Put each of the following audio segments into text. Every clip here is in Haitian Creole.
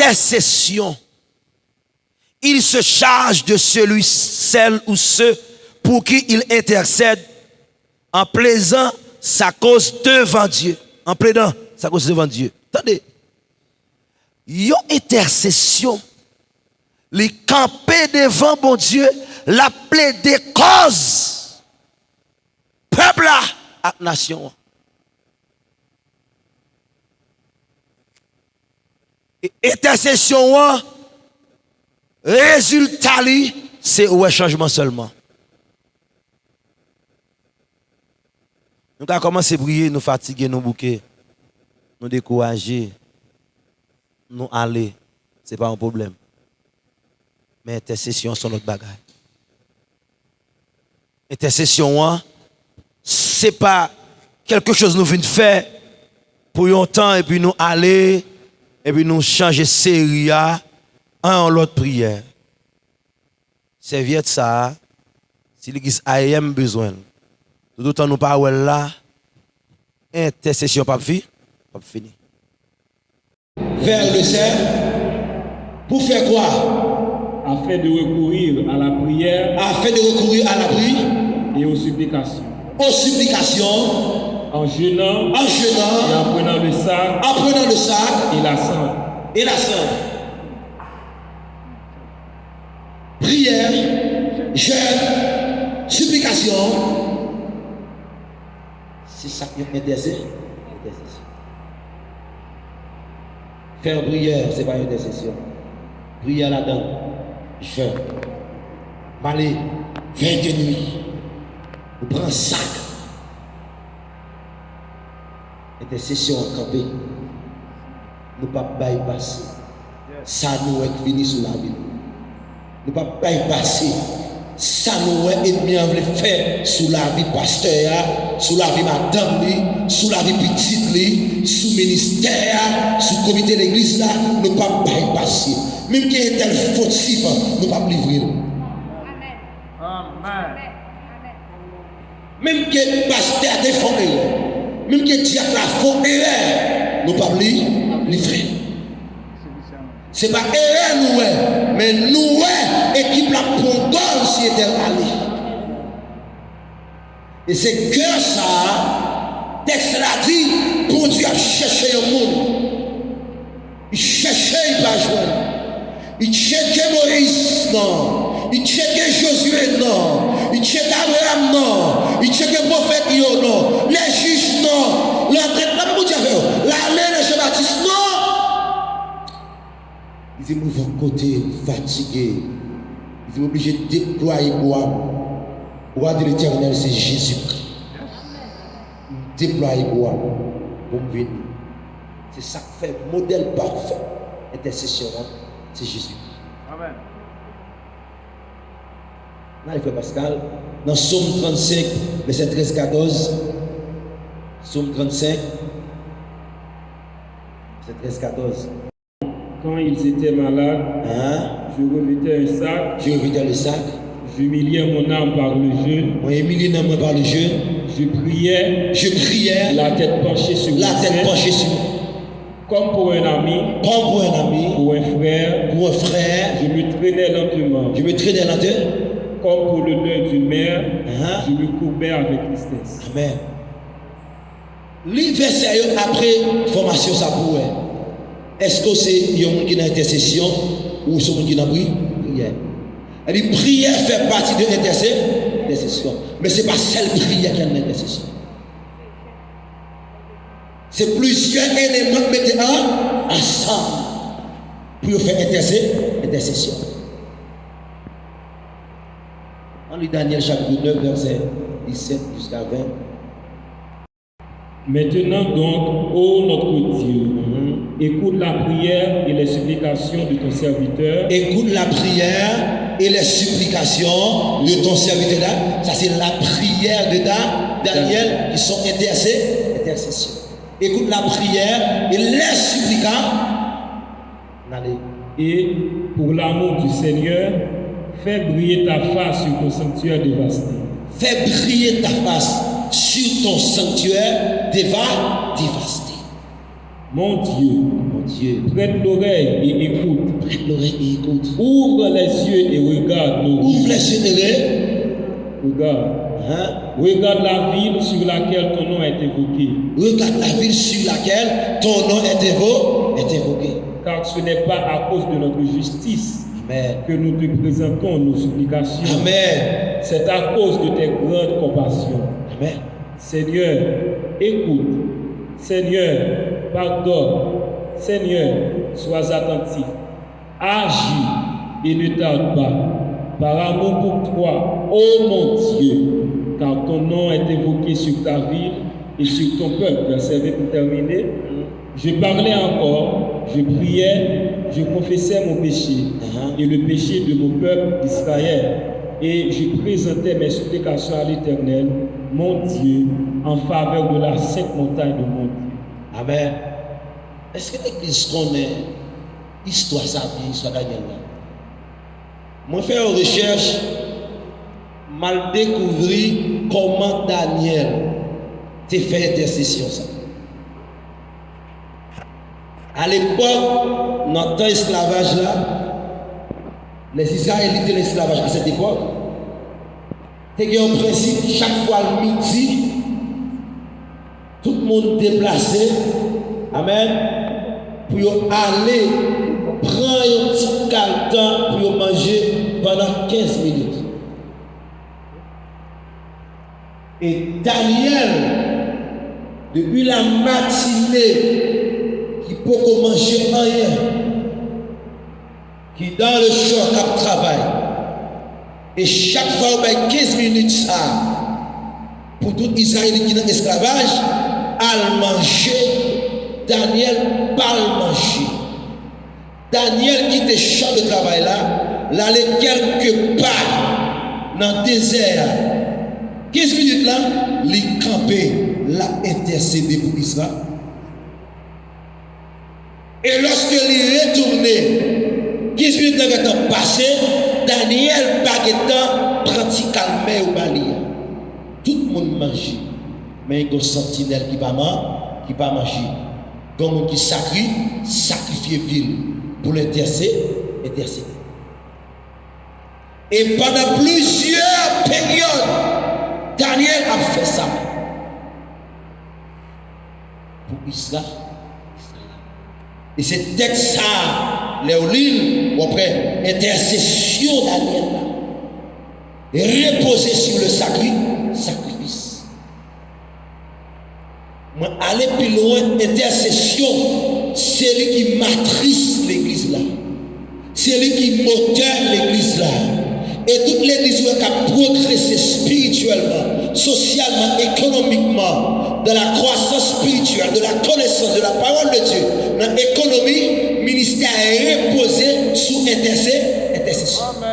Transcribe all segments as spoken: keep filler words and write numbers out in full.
entèsesyon. Il se charge de celui, celle ou ceux pour qui il intercède en plaidant sa cause devant Dieu. En plaidant sa cause devant Dieu. Tande, yon entèsesyon, li kanpe devan Bondye, l ap plede kòz pèp la ak nasyon an. E entèsesyon an, rezilta li, se wè chanjman sèlman. Nou ka kòmanse priye, nou fatige, nou bouke, nou dekouraje, nou ale, se pa yon pwoblèm. Men entèsesyon an se yon lòt bagay. Entèsesyon an, se pa kèlke choz nou vin fè pou yon tan, epi nou ale, epi nou chanje seri a an yon lòt priyè. Sèvyèt sa a, si legliz A E M bezwen l, toutotan nou pa wè l la, entèsesyon p ap fi, p ap fini. Vers le cinq. Pour faire quoi? Afin de recourir à la prière Afin de recourir à la prière et aux supplications. Aux supplications. En jeûnant En jeûnant. Et en prenant le sac En prenant le sac et la cendre. Et la cendre. Prière, jeûne, supplication. Se sa k yon entèse-, entèsesyon. Fè yon priyè, se pa yon entèsesyon. Priyè ladan, jèn. M ale vennde nwi. Ou pran sak. Entèsesyon an kanpe. Nou p ap bay pase. Sa nou wè k vini sou lavi nou. Nou p ap bay pase sa nou wè ènmi an vle fè sou lavi pastè a, sou lavi madanm li, sou lavi pitit li, sou ministè a, sou komite legliz la, nou p ap bay pase. Menm ke entèl fotif, nou p ap livre l. Menm ke pastè a te fè yon erè, menm ke dyak la fè yon erè, nou p ap li, livre l. Se pa erè nou wè, men nou wè ekip la pran gòl si entèl ale. E se kè sa a, tèks la di, Bondye ap chèche yon moun. Li chèche, li pa jwenn. Li tcheke Moyiz nan. Li tcheke Jozye nan. Li tcheke Abraram nan. Li tcheke pwofèt yo nan. Lè jij nan. Lè antrè, nan men Bondye fè yo. L ale nan Jan Batis nan. Li di, "M rive yon kote, m fatige." Li di, "M oblije deplwaye bwa m." Bwa de Letènèl, se Jezikri. M deplwaye bwa m pou m vini. Se sa k fè modèl pafè entèsesyon an, se Jezikri. Amèn. N ale, frè Pascal, nan Sòm trannsenk, vèsè trèz katòz. Sòm trannsenk, vèsè trèz katòz. Quand ils étaient malades, Hein? Je revêtais un sac. Je revêtais le sac. J'humiliais mon âme par le jeûne. Mwen imilye nanm mwen pa le jeûne. Je priais. Je priais. La tête penchée sur La mon tête sein. Penchée sur Comme pour un ami. Comme pour un ami. Pour un frère. Pour un frère. Je me traînais lentement. Je me traînais lentement. Comme pour le deuil d'une mère. Hein? Je me courbais avec tristesse. Amen. Li vèsè yo apre fòmasyon sa pou wè. Èske w se yon moun ki nan entèsesyon ou se yon moun ki nan pri-, priyè? Li priyè fè pati de entèse-, entèsesyon. Men se pa sèl priyè ki nan entèsesyon. Se plizyè eleman k mete an, ansanm pou yo fè entèse-, entèsesyon. Ann li Danyèl chapit nèf, vèsè disèt jiska ven. Maintenant donc, ô notre Dieu, écoute la prière et les supplications de ton serviteur. Écoute la prière et les supplications de ton serviteur. Sa se lapriyè de Da-, Danyèl, ki se yon entèse-, entèsesyon. Écoute la prière et les supplications. N ale. Et pour l'amour du Seigneur, fais briller ta face sur ton sanctuaire dévasté. Fais briller ta face sur ton sanctuaire déva-, dévasté. Mon Dieu, Mon Dieu, prête l'oreille et écoute. Prête l'oreille et écoute. Ouvre les yeux et regarde nos Ouvre vies. Les yeux et Regarde. Hein? Regarde la ville sur laquelle ton nom est invoqué. Regarde la ville sur laquelle ton nom est, invo- est invoqué. Car ce n'est pas à cause de notre justice Amen. Que nous te présentons nos supplications. Amen. C'est à cause de tes grandes compassions. Amen. Seigneur, écoute. Seigneur, pardonne. Seigneur, sois attentif. Agis et ne tarde pas. Par amour pour toi, ô mon Dieu, car ton nom est invoqué sur ta ville et sur ton peuple. Verset vingt pour terminer. Je parlais encore, je priais, je confessais mon péché et le péché de mon peuple Israël. Et je présentais mes supplications à l'Éternel, mon Dieu, en faveur de la sainte montagne de mon Dieu. Amen. Èske legliz konnen istwa sa byen, istwa Danyèl la? Mwen fè yon rechèch, m al dekouvri kòman Danyèl te fè entèsesyon sa. Alepòk, nan tan esklavaj la, lèzizrayelit te nan esklavaj a sèt epòk, te gen yon prensip, chak fwa l midi, tout moun deplase, amèn, pou yo ale pran yon ti kal tan pou yo manje pandan kenz minit. E Danyèl, depi la matine, ki poko manje anyen, ki dan le chan k ap travay. E chak fwa yo bay kenz minit sa a pou tout Izrayelit ki nan esklavaj al manje, Danyèl pa al manje. Danyèl kite chan de travay la, l ale kèlke pa nan dezè a. Kenz minit la, li kanpe, l ap entèsede pou Izrayèl. E lòske li retounen, kenz minit la gentan pase, Danyèl pa gentan pran ti kalmè yo ba li a. Tout moun manje, men gen yon santinèl ki pa man, ki pa manje. Gen yon moun ki sakri, sakrifye vi l pou l entèse, entèsede. E pandan plizyè peryòd, Danyèl ap fè sa pou Izrayèl. E se tèks sa a, lè w li l, w ap wè entèsesyon Danyèl la. Repoze sou le sakri, sakrifis. Mwen ale pi lwen, entèsesyon, se li ki matris legliz la. Se li ki motè legliz la. E tout legliz ou wè k ap pwogrese espirityèlman, sosyalman, ekonomikman, dans la croissance spirituelle, de la connaissance de la parole de Dieu, nan ekonomi, ministè a repoze sou entèse, entèsesyon.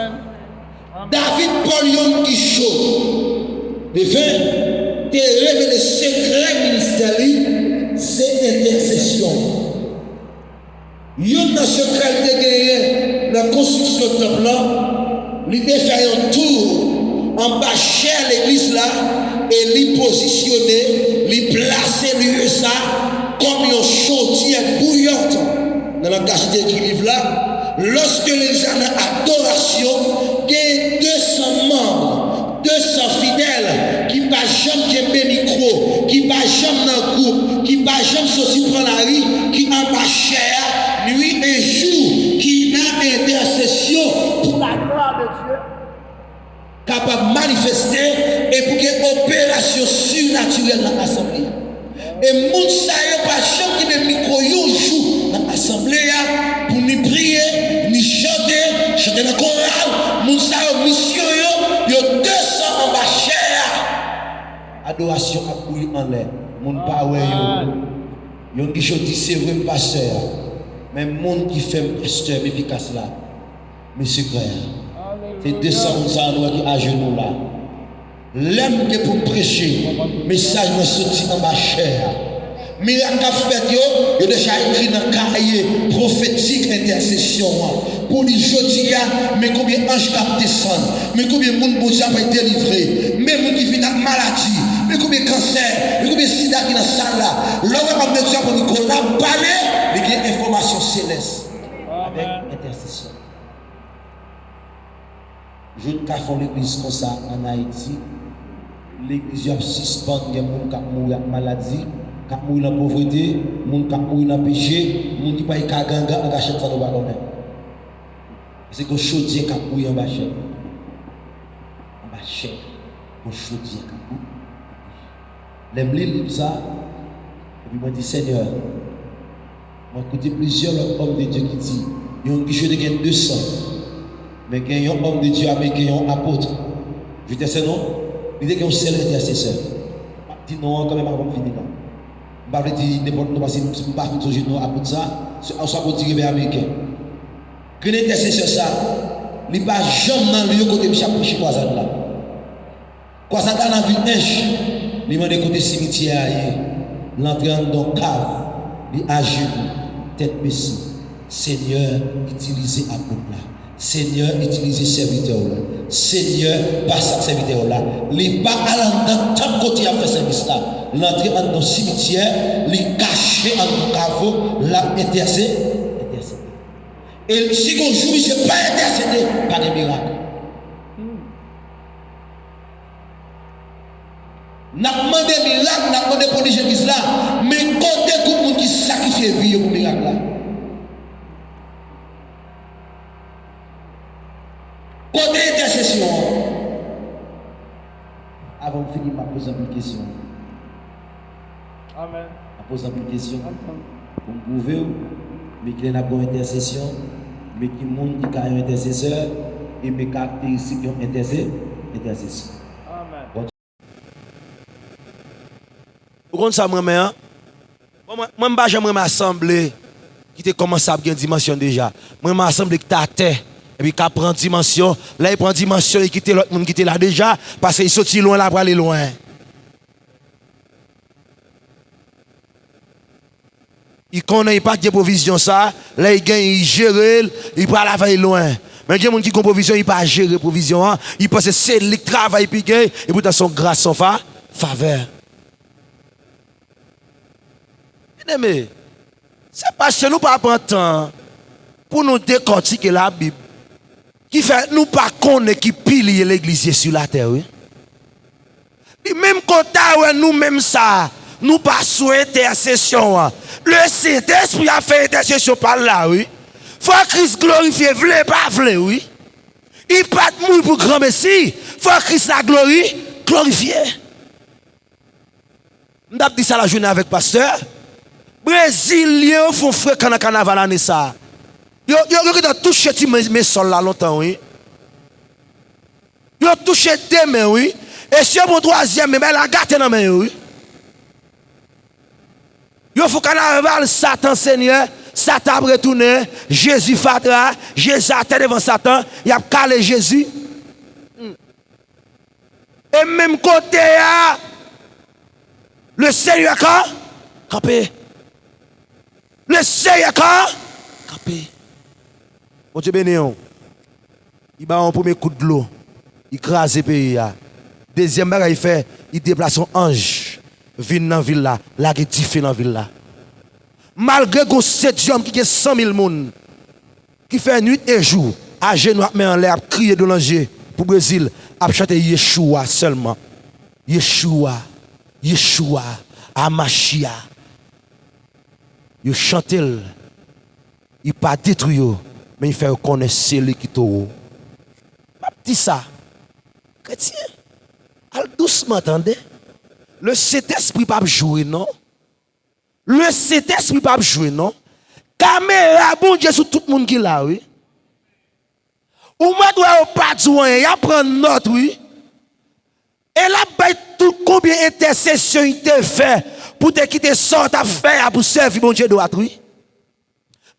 David Paul, yon ki cho, defen, te revele sekrè ministè li, se entèsesyon. Youn nan sekrè l te genyen nan konstriksyon tanp lan, li te fè yon tou anba chè legliz la e li pozisyone, li plase lye sa kòm yon chodyè bouyant, nan langaj ki te ekri liv la, lòske legliz la nan adorasyon, gen de san manm, de san fidèl ki pa janm kenbe mikwo, ki pa janm nan gwoup, ki pa janm soti pran lari, ki anba chè a, nwi e jou, ki nan entèsesyon pou laglwa de Dye kapab manifeste e pou gen operasyon sinatirèl nan asanble a. E moun sa yo pa janm kenbe mikwo yon jou nan asanble a pou ni priye, ni chante, chante nan koral. Moun sa yo, misyon yo, yo desann anba chè a. Adorasyon ap bouyi anlè. Moun pa wè yo. Yon gichon di, se vre m pastè a. Men moun ki fè m pastè m efikas la. Men sekrè a. Se de san moun sa a nou wè ki ajenou la. Lè m gen pou m preche, mesaj mwen soti anba chè a. Mirak k ap fèt yo, yo deja ekri nan kaye pwofetik entèsesyon an. Pou li jodi a, men konbyen anj k ap desann, men konbyen moun Bondye ap delivre, men moun ki vin ak maladi, men konbyen kansè, men konbyen sida ki nan sal la. Lè w wè m Legliz la pou nou, kon n ap pale, li gen enfòmasyon selès avèk entèsesyon. Jodi ka fè yon legliz konsa ann Ayiti, legliz yo ap sispann gen moun k ap mouri ak maladi, k ap mouri nan povrete, moun k ap mouri nan peche, moun ki pral ka gangan an kachèt sa nou pa konnen. Se gon chodyè k ap bouyi anba chèn. Anba chèn, gon chodyè k ap bouyi. Lè m li liv sa, epi mwen di, Senyè, mwen koute plizyè lòt òm de Dye ki di, yon ki te gen de san, men gen yon òm de Dye ameriken, yon apot, je taire son nom, li te gen yon sèl entèsesè. M ap di non an kanmenm avan m fini la. M pa vle di nenpòt non, paske m pa fin sonje non apot sa, se yon apot ki rive ameriken. Grenn entèsesè sa, li pa janm nan lye kote misye ap preche kwazad la. Kwazad la nan vil Ench, li mande kote simityè a ye. L antre anndan yon kav, li ajenou, tèt bese. Senyè, itilize apot la. Senyè, itilize sèvitè w la. Senyè, pase ak sèvitè w la. Li pa al anndan tanp kote y ap fè sèvis la. L antre anndan yon simityè, li kache anndan yon kavo, l ap entèse-, entèsede. E si gon jou misye pa entèsede, pa gen mirak. N ap mande mirak, n ap mande pwodij legliz la, men kote gwoup moun ki sakrifye vi yo pou mirak la? Kote entèsesyon an? Avan m fini, m ap poze anpil kesyon. Amèn. M ap poze anpil kesyon. Antann. Pou m pwouve w, men kilè n ap gen yon entèsesyon, men ki moun ki ka yon entèsesè, e men karakteristik yon entèse-, entèsesyon. Amèn. Bon. Ou konn sa m renmen an? Bon, mwen, mwen m pa janm renmen asanble ki te kòmanse ap gen dimansyon deja. Mwen renmen asanble ki te atè, epi k ap pran dimansyon. Lè li pran dimansyon, li kite lòt moun ki te la deja, paske li soti lwen, l ap prale lwen. Li konnen li pa t gen pwovizyon sa, lè li genyen, li jere l, li pral avè l lwen. Men gen moun ki gen pwovizyon, li pa jere pwovizyon an, li panse se li k travay pou l genyen, epoutan se yon gras, se yon fa-, favè. Byeneme, se paske nou pa pran tan pou nou dekòtike Labib ki fè nou pa konnen ki pilye legliz ye sou latè, wi. Li menm konn ta wè nou menm sa, nou pa sou entèsesyon an. Lesentespri ap fè entèsesyon pa l la, wi. Fò Kris glorifye, vle pa vle, wi. Li pa t mouri pou granmesi. Fò Kris la glori-, glorifye. M t ap di sa lajounen avèk pastè. Brezilyen yo fè yon frekan nan kanaval ane sa a. Yo, yo, yo gentan touche ti men, men sòl la lontan, wi. Yo touche de men, wi. E si yo pran twazyèm men, bagay la gate nan men yo, wi. Yo fè kanaval Satan Senyè, Satan ap retounen, Jezi fatra, Jezi atè devan Satan, y ap kale Jezi. E menm kote a, le Senyè ka kanpe. Le Senyè ka kanpe. Bondye beni w. Li ba w yon premye kout dlo. Li kraze peyi a. Dezyèm bagay li fè, li deplase yon anj vin nan vil la, lage dife nan vil la. Malgre gon stadium ki gen san mil moun, ki fè nwit e jou ajenou ak men anlè, ap kriye dlo nan je pou Brezil, ap chante Yeshua sèlman. Yeshua, Yeshua, Amashia. Yo chante l, li pa detwi yo, men li fè yo konnen se li ki towo. M ap di sa, kretyen, al dousman tande. Le Sentespri p ap jwe non. Le Sentespri p ap jwe non. Kamera Bondye sou tout moun ki la, wi. Ou mèt wè yo pa di w anyen, y ap pran nòt, wi. E l ap bay tout konbyen entèsesyon li te fè pou te kite sa w t ap fè a pou sèvi Bondye dwat, wi.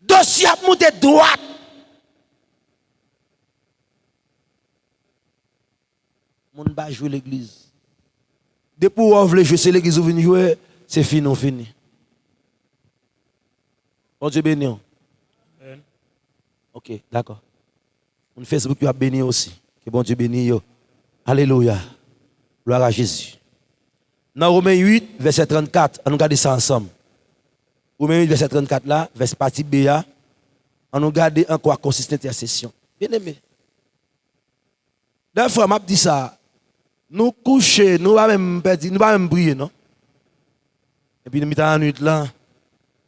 Dosye ap moute dwat. Moun pa jwe legliz. Depi w wè w vle jwe, se legliz ou vin jwe, se fini w fini. Bondye beni w. Amèn. Ok, dakò. Moun Facebook yo ap beni w osi. Ke Bondye beni yo. Alelouya. Glwa a Jezi. Nan Women uit, vèsè trannkat, ann nou gade sa ansanm. Women uit, vèsè trannkat la, vès pati B a, ann nou gade ankò a konsistans entèsesyon. Byeneme, dèfwa m ap di sa, nou kouche, nou pa menm pèdi, nou pa menm priye, non. Epi nan mitan lannwit lan,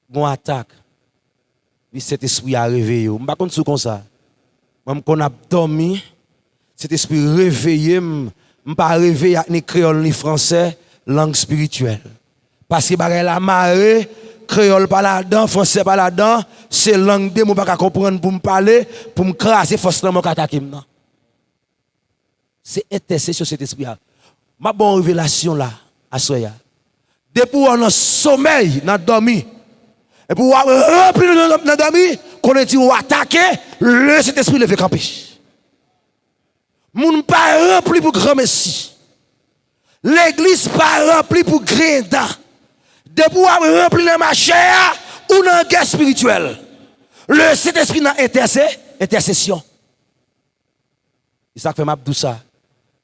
gon atak. Epi Sentespri a reveye w. M pa konn si w konsa. Mwen, m konn ap dòmi, Sentespri reveye m. M pa reveye ak ni kreyòl, ni fransè, lang espirityèl. Paske bagay la mare, kreyòl pa ladan, fransè pa ladan, se lang demon pa ka konprann pou m pale, pou m kraze fòs lanmò k atake m nan. Se entèsesyon Sentespri a. M ap ba w revelasyon la, aswè a. Depi w nan somèy, nan dòmi, epi w ap ranpli nan, nan dòmi, konnen di w atake, le Sentespri leve kanpe. Moun pa ranpli pou granmesi. Legliz pa ranpli pou griyen dan. Depi w ap ranpli nan machè a, ou nan gè espirityèl. Le Sentespri nan entèse, entèsesyon. E sa k fè m ap di w sa.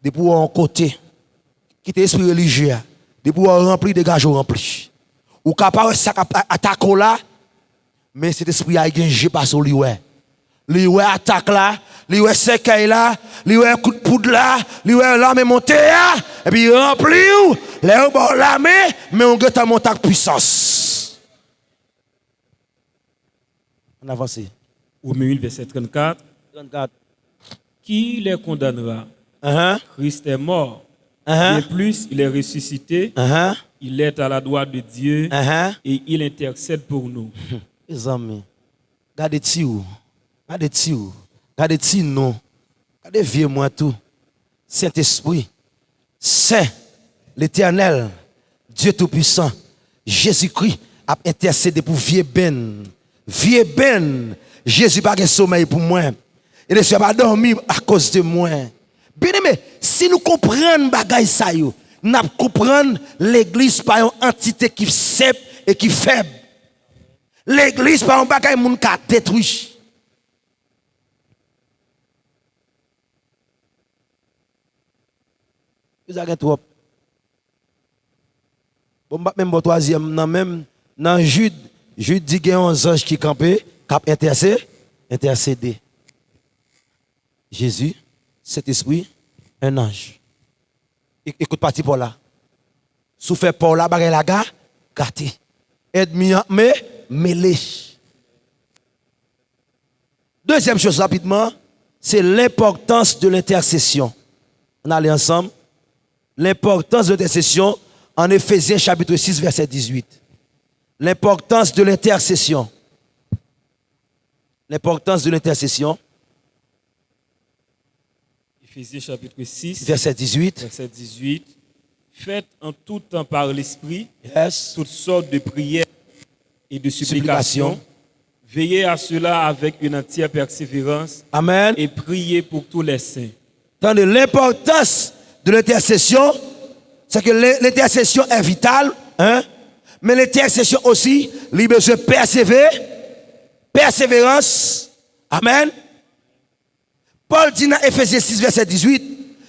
Depi w wè yon kote, kite espri relijye a. Depi w wè w ranpli, degaje w ranpli. Ou ka pa wè sa k ap a-, atake w la, men Sentespri a gen je pase w, li wè. Li wè atak la, li wè sèkèy la, li wè kout poud la, li wè lame monte a, epi ranpli w, lè yo ba w lame, men w gentan monte ak pwisans. Ann avanse. Romains huit, verset trente-quatre. Trannkat. Qui les condamnera? Ahan. Christ est mort. Ahan. Bien plus, il est ressuscité. Ahan. Il est à la droite de Dieu. Ahan. Et il intercède pour nous. Mezanmi, gade ti w, gade ti w, gade ti nou, gade vye mwen tou. Sentespri, Sen, Letènèl, Dye Toupisan, Jezikri ap entèsede pou vye Ben. Vye Ben, Jezi pa gen somèy pou mwen. E Lesenyè pa dòmi akoz de mwen. Byeneme, si nou konprann bagay sa yo, n ap konprann legliz pa yon antite ki senp e ki fèb. Legliz pa yon bagay moun ka detwi. Legliz la gen twòp. Bon, m p ap menm ba w twazyèm nan menm, nan Jid, Jid di gen yon zanj ki kanpe, k ap entèse-, entèsede. Jezi, Sentespri, un ange. E-, ekout pati pa w la. Si w fè pa w la, bagay la ga-, gate. Ènmi an me-, mele. Dezyèm choz rapidman, se lenpòtans de lentèsesyon. Ann ale ansanm. Lenpòtans de lentèsesyon an Efezyen chapit sis, vèsè dizuit. Lenpòtans de lentèsesyon. Lenpòtans de lentèsesyon. Éphésiens chapitre six, vèsè dizuit. Verset dix-huit. Faites en tout temps par l'Esprit, yes, toutes sortes de prières et de supplications. Supplications. Veillez à cela avec une entière persévérance. Amen. Et priez pour tous les saints. Tande, lenpòtans de lentèsesyon, se ke le-, lentèsesyon è vital, hein? Men lentèsesyon osi, li bezwen pèseve-, pèseverans. Amen. Pòl di nan Efezyen sis, vèsè dizuit,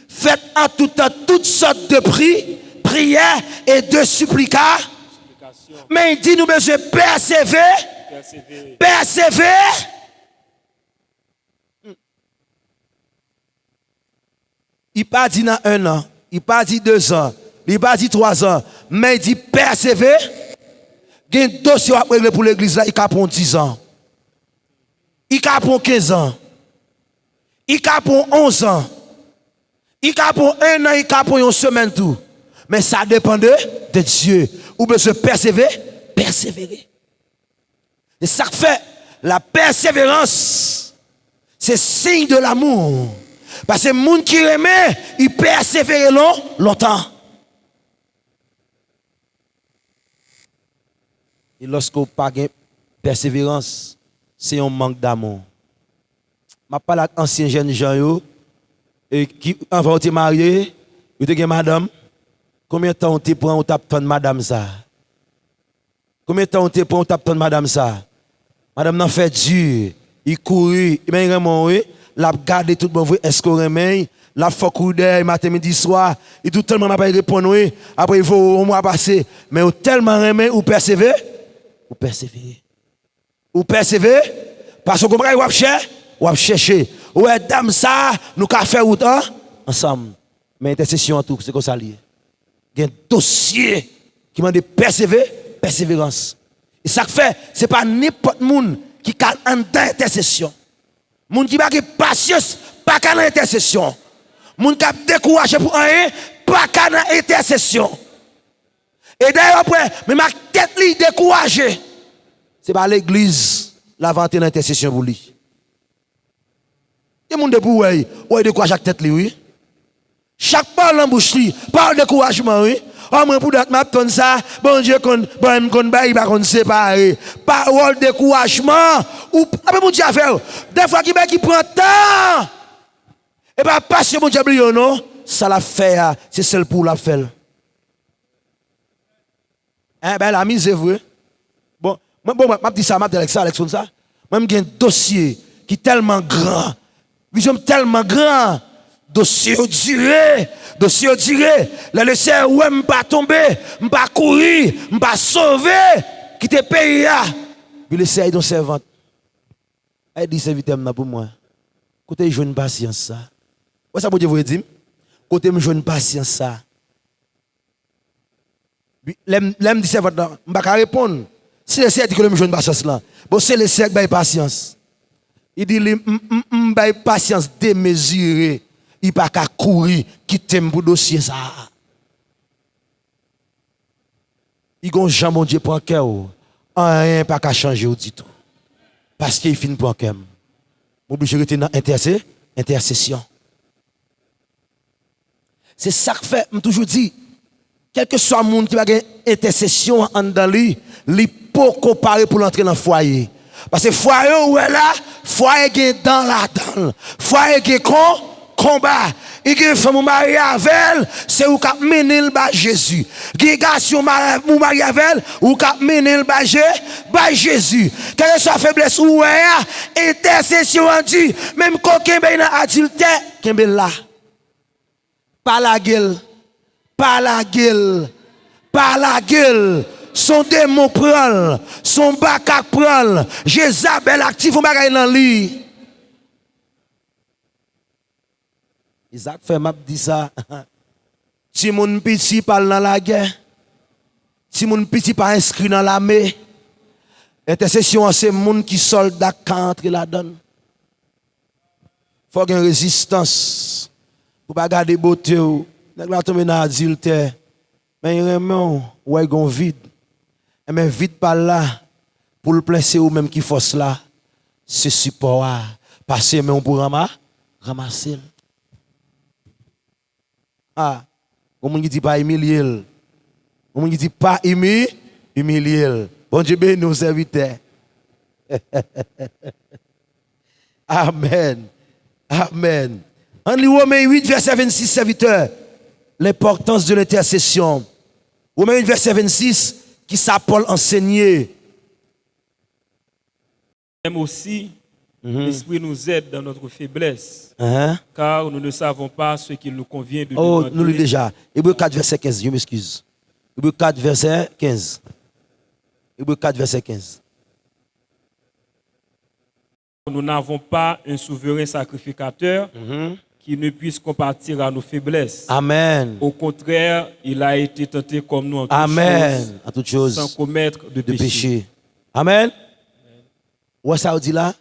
faites en tout temps toutes sortes de pri-, prières et de supplications. Men li di nou bezwen pèseve-, pèseve. Li pa di nan en an, li pa di dezan, li pa di twazan, men li di pèseve. Gen dosye w ap regle pou legliz la, li ka pran w dizan. Li ka pran w kenz an. Li ka pran w onz an. Li ka pran w en an, li ka pran w yon semèn tou. Men sa depann de, de Dye. Ou bezwen pèseve-, pèsevere. E sa k fè, la pèseverans, se siy de lamou. Paske moun ki renmen, li pèsevere lon-, lontan. E lòske w pa gen pèseverans, se yon mank damou. M ap pale ak ansyen jènjan yo, e ki, anvan yo te marye, yo te gen madanm. Konbyen tan w te pran ou t ap tann madanm sa a? Konbyen tan w te pran w t ap tann madanm sa a? Madanm nan fè di, li kouri, men li renmen w wi, l ap gade tout bon vre, èske w renmen l? L ap fè w kouri dèyè l maten, midi, swa, li di w tèlman m ap reponn wi, apre l voye w yon mwa pase, men ou tèlman renmen l, ou pèseve-, Ou pèsevere. Ou pèsevere, paske w konn bagay w ap chè, w ap chèche. Ou wè dam sa a, nou ka fè wout an, ansanm. Men entèsesyon an tou, se konsa l ye. Gen dosye ki mande pèseve-, pèseverans. E sa k fè, se pa nenpòt moun ki ka anndan entèsesyon. Moun ki pa gen pasyans pa ka nan entèsesyon. Moun k ap dekouraje pou anyen pa ka nan entèsesyon. E dayè, w ap wè, menm ak tèt li, dekouraje. Se pa legliz l ava antre nan entèsesyon pou li. Gen moun depi w wè l, w wè l dekouraje ak tèt li, wi. Chak pawòl nan bouch li, pawòl dekourajman, wi. Ò, mwen pou dat m ap tann sa, Bondye konn, bon, m konn bay, li pa konn separe. Pawòl dekourajman. Ou, apre Bondye a fè w. Dèfwa gen bagay ki pran tan. E pa paske Bondye bliye w, non. Sa l ap fè a, se sèl pou ou l ap fè l. Hein, bagay la mize vre. Bon, mwen, bon, mwen, m ap di sa, m ap di Alex sa, Alex konn sa. Mwen, m gen dosye ki tèlman gran. Vizyon m tèlman gran. Dosye yo dire. Dosye yo dire. Lè Lesenyè wè m pa tonbe, m pa kouri, m pa sove, kite peyi a. Epi Lesenyè di yon sèvant. Ay di sèvitè m nan pou mwen. Kote l jwenn pasyans sa? Wè sa Bondye voye di m? Kote m jwenn pasyans sa? Lè m, lè m di sèvant lan, m pa ka reponn. Si Lesenyè di kote m jwenn pasyans lan, bon, se Lesenyè k bay pasyans. Li di li, m, m, m bay pasyans demezire. Li pa ka kouri kite m pou dosye sa a. Li gon jan Bondye pran kè w, anyen pa ka chanje w ditou. Paske li fin pran kè m. M oblije rete nan entèse-, entèsesyon. Se sa k fè m toujou di, kèlkeswa moun ki pa gen entèsesyon an anndan li, li poko pare pou l antre nan fwaye. Paske fwaye ou wè la, fwaye gen dan ladan l. Fwaye gen kon-, konba. Li gen fanm ou marye avè l, se ou k ap mennen l bay Jezi. Gen gason ma-, ou marye avè l, ou k ap mennen l bay Je-, bay Jezi. Kèlkeswa feblès ou wè a, entèsesyon an di, menm ke w kenbe l nan adiltè, kenbe l la. Pa lage l. Pa lage l. Pa lage l. Se yon demon pran l. Se yon baka k pran l. Jezabèl aktif yon bagay nan li. E sa k fè m ap di sa. Timoun piti pa al nan lagè. Timoun piti pa enskri nan lame. Entèsesyon an se moun ki sòlda k ka antre ladan l. Fò gen rezistans. Pou pa gade bote w. Nèg la tonbe nan adiltè. Men li renmen w, wè l gon vid. Enben vid pa l la, pou l plen se ou menm ki fòs la. Se sipò a. Pase men w pou ranma-, ranmase l. A, gon moun ki di pa imilye l. Gon moun ki di pa imi-, imilye l. Bondye beni w, sèvitè. Amèn. Amèn. Ann li Women uit, vèsè vennsis, sèvitè. L'inportance de l'intercession. Women uit, vèsè vennsis, kisa Pòl ansenye? Même aussi, Mhm. l'Esprit nous aide dans notre faiblesse, Hein? car nous ne savons pas ce qu'il nous convient de Oh, nou li demander. Deja. Ebre kat, vèsè kenz, je m'excuse. Ebre kat, vèsè kenz. Ebre kat, vèsè kenz. Nous n'avons pas un souverain sacrificateur Mhm. qui ne puisse compatir à nos faiblesses. Amen. Au contraire, il a été tenté comme nous en toutes Amen. Choses, En toutes choses. Sans commettre de De péché. Péché. Amen. Ou wè sa yo di la?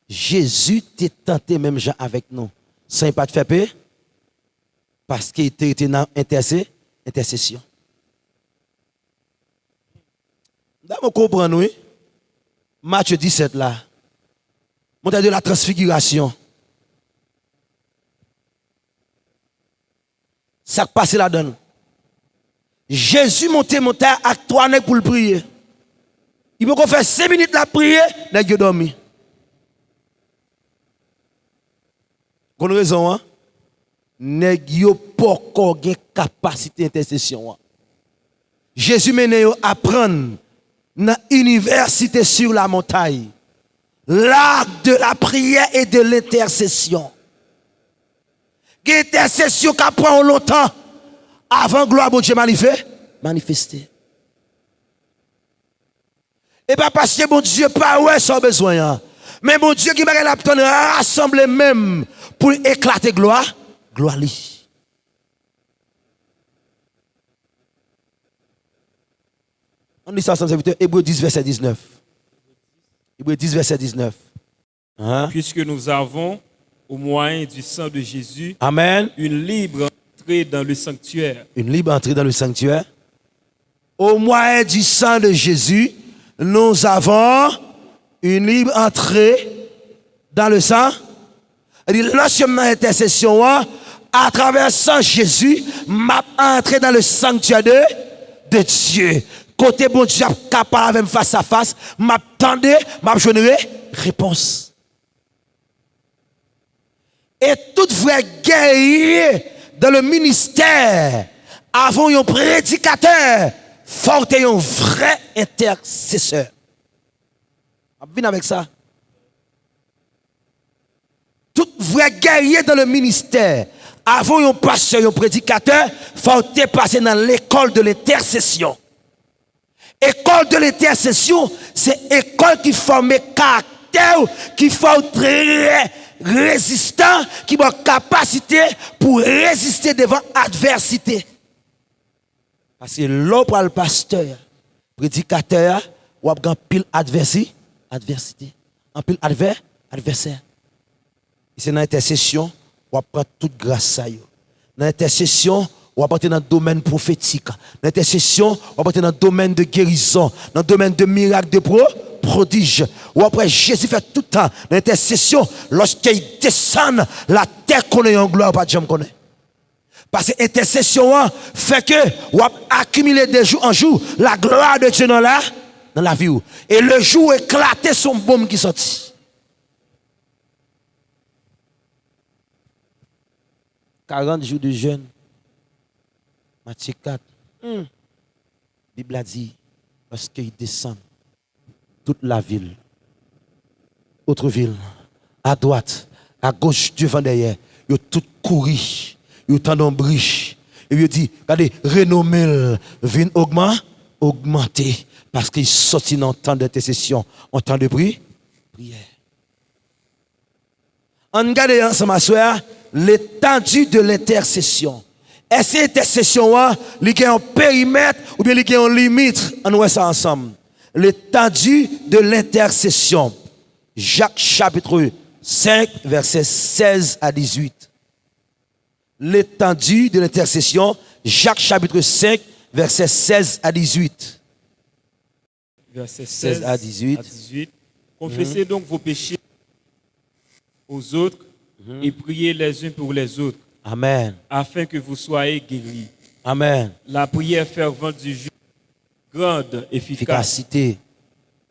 Jezi te tante menm jan avèk nou. San li pa t fè pe-, paske li te rete nan entèse-, entèsesyon. M ta konprann, wi. Matye disèt la. Montay de la transfigirasyon. Sa k pase ladan l? Jezi monte montay ak twa nèg pou l priye. Li poko fè senk minit l ap priye, nèg yo dòmi. Konn rezon an? Nèg yo poko gen kapasite entèsesyon an. Jezi mennen yo aprann nan Université sur la Montagne, l'art de la prière et de l'intercession. Gen entèsesyon k ap pran w lontan avan glwa Bondye manife-, manifeste. E pa paske Bondye pa wè sa w bezwen an. Men Bondye gen bagay l ap tann rasanble menm pou l eklate glwa, glwa li. Ann li sa ansanm, sèvitè. Ebre dis, vèsè diznèf. Ebre dis, vèsè diznèf. Hein? Puisque nous avons, au moyen du sang de Jésus, Amen. Une libre entrée dans le sanctuaire. Une libre entrée dans le sanctuaire. Au moyen du sang de Jésus, nous avons une libre entrée dans le sang. Li di, lòske m nan entèsesyon an, atravè san Jezi, m ap antre dans le sanctuaire de, de Dieu. Kote Bondye ap ka pale avè m fas a fas, m ap tande, m ap jwenn re, repons. E tout vrè gèrye dans le ministère, avan yon predikatè, fò w te yon vrè entèsesè. M ap vin avèk sa. Tout vrè gèrye dans le ministère, avan yon pastè, yon predikatè, fò w te pase nan lekòl de lentèsesyon. École de l'intercession, se ekòl ki fòme karaktè w, ki fè w trè rezistan, ki ba w kapasite pou w reziste devan advèsite. Paske lè w pral pastè a, predikatè a, w ap gen anpil advèsi, advèsite. Anpil advè, advèsè. E se nan entèsesyon w ap pran tout gras sa yo. Nan entèsesyon, w ap antre nan domèn pwofetik. Nan entèsesyon, w ap antre nan domèn de gerizon, nan domèn de mirak, de pro, pwodij. W ap wè Jezi fè tout tan nan entèsesyon, lòske l desann, latè konnen yon glwa ou pa t janm konnen. Paske entèsesyon an fè ke w ap akimile de jou an jou la glwa de Dye nan la, nan lavi w. E le jou w eklate, se yon bonm ki sòti. Karant jou de jèn. Matye kat. Hmm. Bib la di, lòske l desann, tout lavil, Otrevil, adwat, agoch, devan, dèyè, yo tout kouri, yo tande yon bri, epi yo di, gade, renome l vin ogman-, ogmante, paske l sòti nan yon tan de entèsesyon, yon tan de pri, priyè. Ann gade ansanm aswè a, l'étendue de l'intercession. Èske entèsesyon an, li gen yon perimèt oubyen li gen yon limit? Ann wè sa ansanm. L'étendue de l'intercession. Jak chapit senk, vèsè sèz a dizuit. L'étendue de l'intercession, Jak chapit senk, vèsè sèz a dizuit. Versets seize à dix-huit. Confessez donc vos péchés aux autres et priez les uns pour les autres, Amen. Afin que vous soyez guéris. Amen. La prière fervente du juste a une grande efficacité. Efficacité.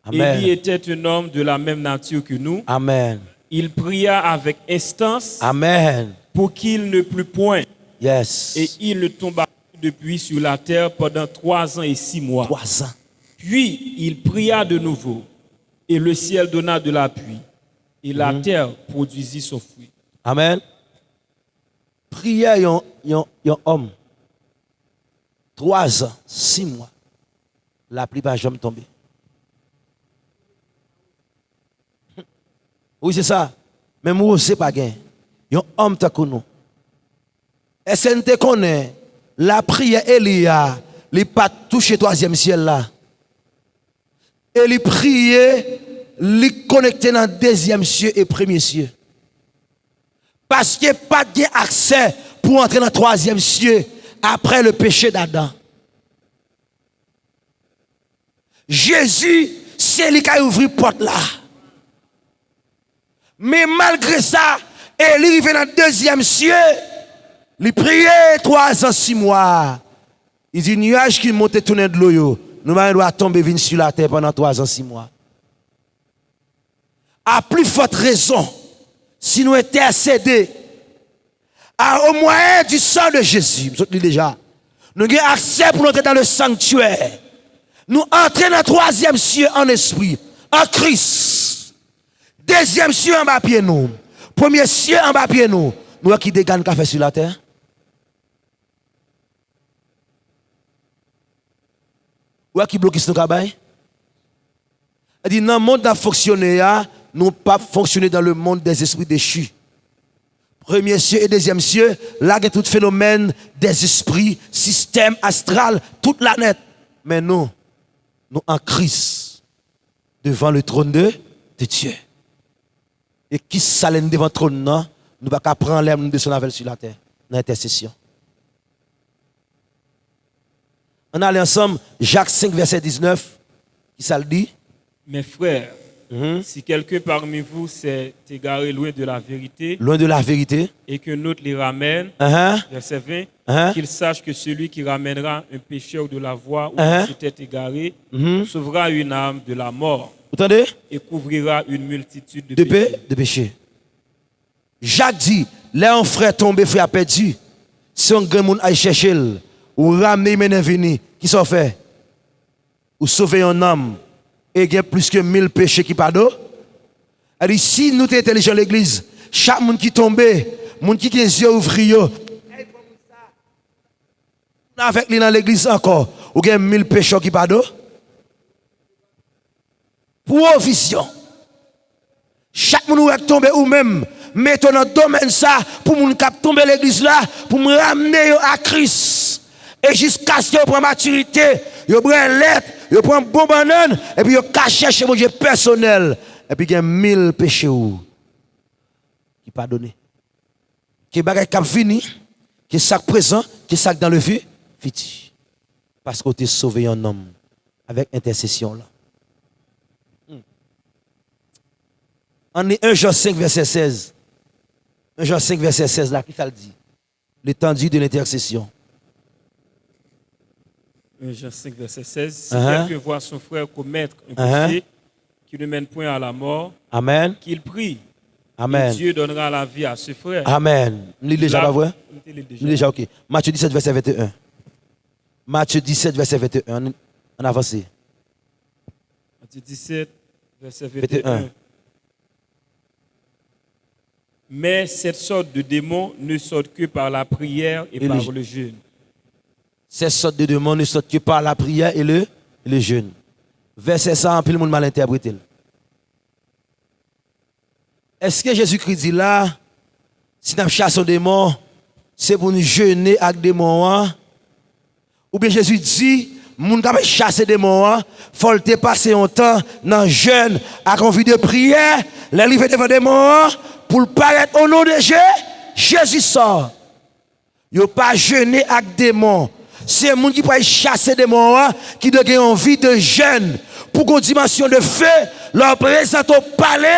Amen. Élie était un homme de la même nature que nous. Amen. Il pria avec instance Amen. Pour qu'il ne plût point. Yes. Et il ne tomba point de pluie sur la terre pendant trois ans et six mois. Trois ans. Puis il pria de nouveau, et le ciel donna de la pluie, et la terre produisit son fruit. Amen. Priyè yon, yon, yon òm. Twa zan, sis mwa. Lapli pa janm tonbe. Wi, se sa. Menm woze pa gen. Yon òm tankou nou. Èske n te konnen lapriyè Eli a, li pa t touche twazyèm syèl la? E li priye, li konekte nan dezyèm sye e premye sye. Paske pa t gen aksè pou antre nan twazyèm sye apre le péché d'Adam. Jezi, se li k al ouvri pòt la. Men malgre sa, Eli rive nan dezyèm sye, li priye twa zan sis mwa. Li di, nyaj ki monte tounen dlo yo, nou pa gen dwa tonbe vin sou latè pandan twa zan sis mwa. A pli fòt rezon, si nou entèsede a, au moyen du sang de Jésus, m sot li deja, nou gen aksè pou nou antre dans le sanctuaire. Nou antre nan twazyèm sye an espri, an Kris. Dezyèm sye anba pye nou. Premye sye anba pye nou. Nou wè ki dega n ka fè sou latè? Ou wè ki blokis nou ka bay? Sa di, nan mond n ap fonksyone a, nou p ap fonksyone dans le monde des esprits déchus. Premye sye e dezyèm sye, la gen tout fenomèn dèzespri, sistèm astral, tout la nèt. Men nou, nou an Kris, devan le trône de, de Dieu. E kisa lè n devan twòn nan, nou pa ka pran anlè, nou desann avè l sou latè, nan entèsesyon. Ann ale ansanm, Jak senk, vèsè diznèf, kisa l di? Mes frères, Mhm. si quelqu'un parmi vous s'est égaré loin de la vérité, Loin de la vérité. et qu'un autre l'y ramène, Uh-huh. verset vingt, Uh-huh. qu'il sache que celui qui ramènera un pécheur de la voie où Uh-huh. il s'était égaré Mhm. sauvera une âme de la mort Ou tande? et couvrira une multitude de De péchés. pe-, de peche. Jak di, lè yon frè tonbe, frè a pèdi, se yon grenn moun al chèche l, ou ramne l, mennen vini, kisa w fè? Ou sove yon nanm, e gen plis ke mil peche ki padone. Sa di, si nou te entèlijan legliz, chak moun ki tonbe, moun ki gen zye ouvri yo, avèk li nan legliz ankò, ou gen mil peche w ki padone. Pwovizyon. Chak moun ou wè k tonbe ou menm, mete w nan domèn sa pou moun k ap tonbe legliz la, pou m ramne yo a Kris. E jiskaske yo pran matirite, yo bwè lèt, yo pran bon bannann, epi yo ka chèche Bondye pèsonèl, epi gen mil peche w ki padone. Ke bagay k ap vini, ke sa k prezan, ke sa k dans le fi-, fiti. Paske w te sove yon nanm avèk entèsesyon w lan. Hmm. Ann li en Jan senk, vèsè sèz. En Jan senk, vèsè sèz la, kisa l di? L'étendue de l'intercession. Un Jean cinq, verset seize. Si Uh-huh. quelqu'un voit son frère commettre un Uh-huh. péché qui ne mène point à la mort, Amen. qu'il prie, Amen. et Dieu donnera la vie à ce frère. Amen. M li deja, pa vre? M te li deja. M li deja, ok. Matthieu dix-sept, verset vingt et un. Matthieu dix-sept, verset vingt et un. Ann, ann avanse. Matthieu dix-sept, verset vingt et un. Vingt et un. Mais cette sorte de démon ne sort que par la prière et Et le par je- le jeûne. Cette sorte de démon ne sort que par la prière et le, et le jeûne. Vèsè sa, anpil moun mal entèprete l. Èske Jezikri di la, si n ap chase yon demon, se pou n jene ak demon an? Oubyen Jezi di, moun k ap chase demon an, fò l te pase yon tan nan jèn ak yon vi de priyè, lè l rive devan demon an, pou l parèt o non de Je-, Jezi sò. Yo pa jene ak demon. Se moun ki pral chase demon an ki dwe gen yon vi de jèn. Pou gen yon dimansyon de fe, lè w prezante w pale,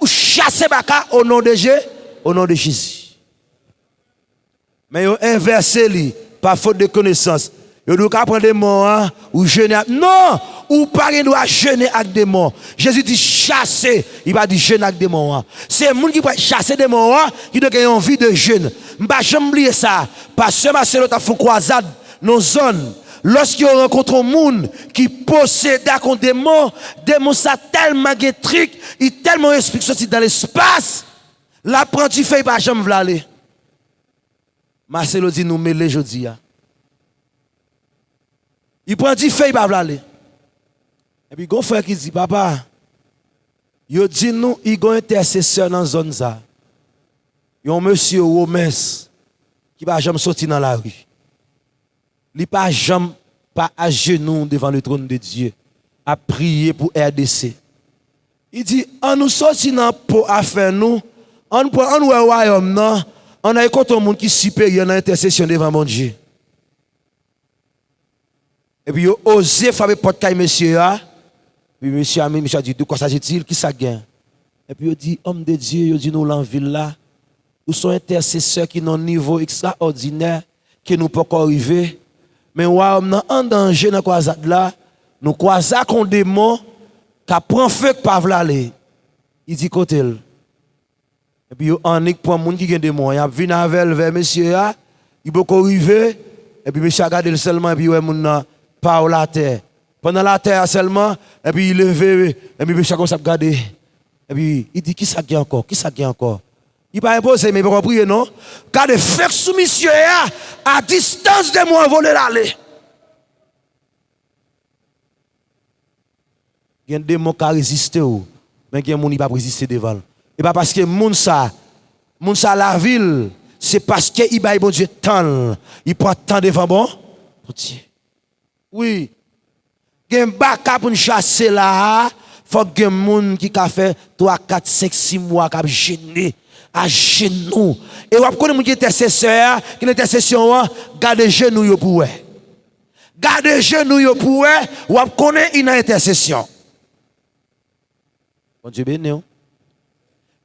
ou chase baka o non de Je-, o non de Jezi. Men yo envèse li, pa fot de konesans. Yo di w ka pran demon an, ou jene ak, non! Ou pa gen dwa jene ak demon. Jezi di chase, li pa di jene ak demon an. Se moun ki pral chase demon an, ki dwe gen yon vi de jèn. M pa janm bliye sa. Pastè Marcelo t ap fè yon kwazad nan yon zòn. Lòske yo rankontre yon moun ki posede ak yon demon, demon sa tèlman gen trik, li tèlman yon espri k soti nan lespas, l ap pran dife, li pa janm vle ale. Marcelo di nou mele jodi a. Li pran dife, li pa vle ale. Epi gon frè ki di, papa, yo di nou li gon entèsesè nan zòn sa. Yon mesye Womens ki pa janm soti nan lari. Li pa janm pa ajenou devan le trône de Dieu, ap priye pou R D C. Li di, ann nou soti nan po afè nou, ann pran, ann wè wayòm nan, ann al kote yon moun ki siperyè nan entèsesyon devan Bondye. Epi yo oze frape pòt kay mesye a. Epi mesye a, mesye a di, de quoi s'agit-il? Kisa k gen? Epi yo di, homme de Dieu, yo di nou lan vil la, ou se yon entèsesè ki nan yon nivo ekstraòdinè ke nou poko rive. Men wayòm nan an danje nan kwazad la. Nou kwaze ak yon demon k ap pran fe, k pa vle ale. Li di, kote l? Epi yo annik pran moun ki gen demon an, y ap vin avè l vè mesye a, li poko rive, epi mesye a gade l sèlman, epi wè moun nan pa w latè. Pandan l atè a sèlman, epi li leve, epi mesye a kòmanse ap gade. Epi li di, kisa k gen ankò? Kisa k gen ankò? Li pa enpoze, men li poko priye non. Gade fek sou misye a, a distans demon an vole l ale. Gen demon ka reziste w, men gen moun li p ap reziste devan l. E pa paske moun sa, moun sa lavi l, se paske li bay Bondye tan l, li pran tan devan bon, Bondye. Wi. Gen baka pou n chase la a, fòk gen moun ki ka fè twa, kat, senk, sis mwa k ap jene ajenou. E w ap konnen moun ki entèsesè a, ki nan entèsesyon an, gade jenou yo pou w wè. Gade jenou yo pou w wè, w ap konnen li nan entèsesyon. Bondye beni w.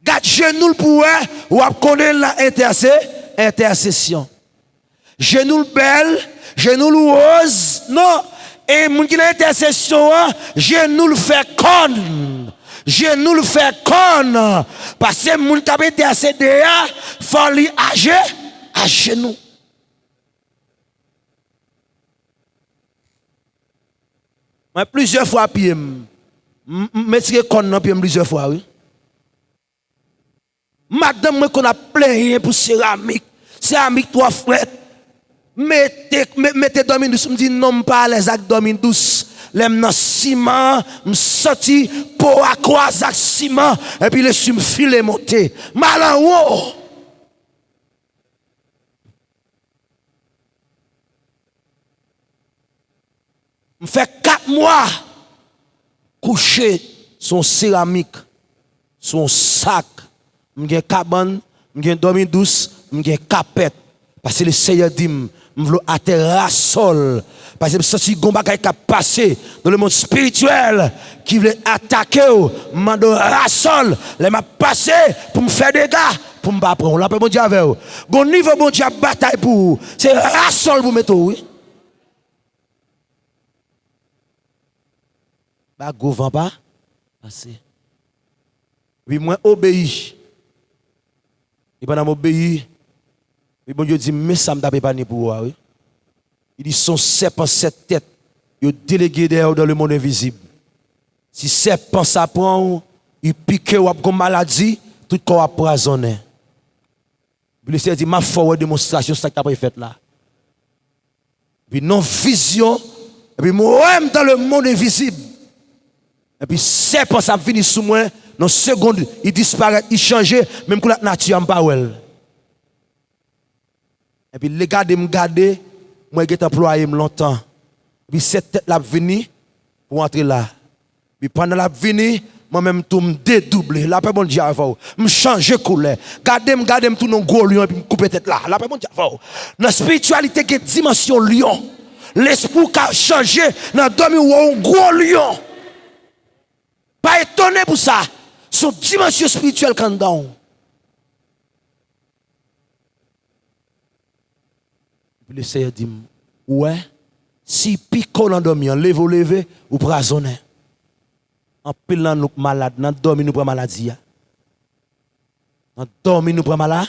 Gad jenou l pou w wè, w ap konnen l nan entèse-, entèsesyon. Jenou l bèl, jenou l woz, non. E moun ki nan entèsesyon an, jenou l fè kòn. Jenou l fè kòn. Paske moun k ap entèsede a, fò li aje-, ajenou. Mwen, plizyè fwa pye m, m, m, m retire kòn nan pye m plizyè fwa, wi. Madanm mwen konn ap plenyen pou seramik. Seramik twò frèt. Mete, me-, mete dòmi dous. M di, "Non, m pa alèz ak dòmi dous." Lè m nan siman, m santi po a kwaze ak siman, epi lespri m file monte. M al anwo. M fè kat mwa kouche sou yon seramik, sou yon sak. M gen kabann, m gen dòmi dous, m gen kapèt. Paske Lesenyè di m, m vle w atè rasòl. Paske m santi gon bagay k ap pase nan lemonn espirityèl ki vle atake w. M mande w rasòl lè m ap pase pou m fè dega, pou m pa pran w. Lapè Bondye avè w. Gon nivo Bondye ap batay pou ou. Se rasòl pou mete w, wi. Ba gwo van pa pase. Epi mwen obeyi. E pandan m obeyi, epi Bondye di m, "Men sa m t ap epanye pou ou a, wi." Li di, "Se yon sèpan sèt tèt yo delege dèyè w dan lemonn envizib. Si sèpan sa pran w, li pike w, w ap gon maladi, tout kò w ap pwazonnen." Epi Lesenyè di, "M ap fè w wè demonstrasyon sa k ta pral fèt la." Epi nan vizyon, epi m wè m dan lemonn envizib. Epi sèpan sa ap vini sou mwen, nan segonn, li disparèt, li chanje, menm koulè ak nati a, m pa wè l. Epi lè gade m gade, mwen gentan plwaye m lontan. Epi sèt tèt la ap vini pou antre la. Epi pandan l ap vini, mwen menm tou m dedouble. Lapè Bondye avè w. M chanje koulè. Gade m, gade m tou nan gwo lyon epi m koupe tèt la. Lapè Bondye avè w. Nan espirityalite gen dimansyon lyon. Lespri w ka chanje nan dòmi w wè yon gwo lyon. Pa etone pou sa. Se yon dimansyon espirityèl k anndan w. Epi Lesenyè di m, "Ou wè, si pike w nan dòmi an, leve w leve, ou pwazonnen." Anpil nan nou k malad, nan dòmi nou pran maladi a. Nan dòmi nou pran mala-,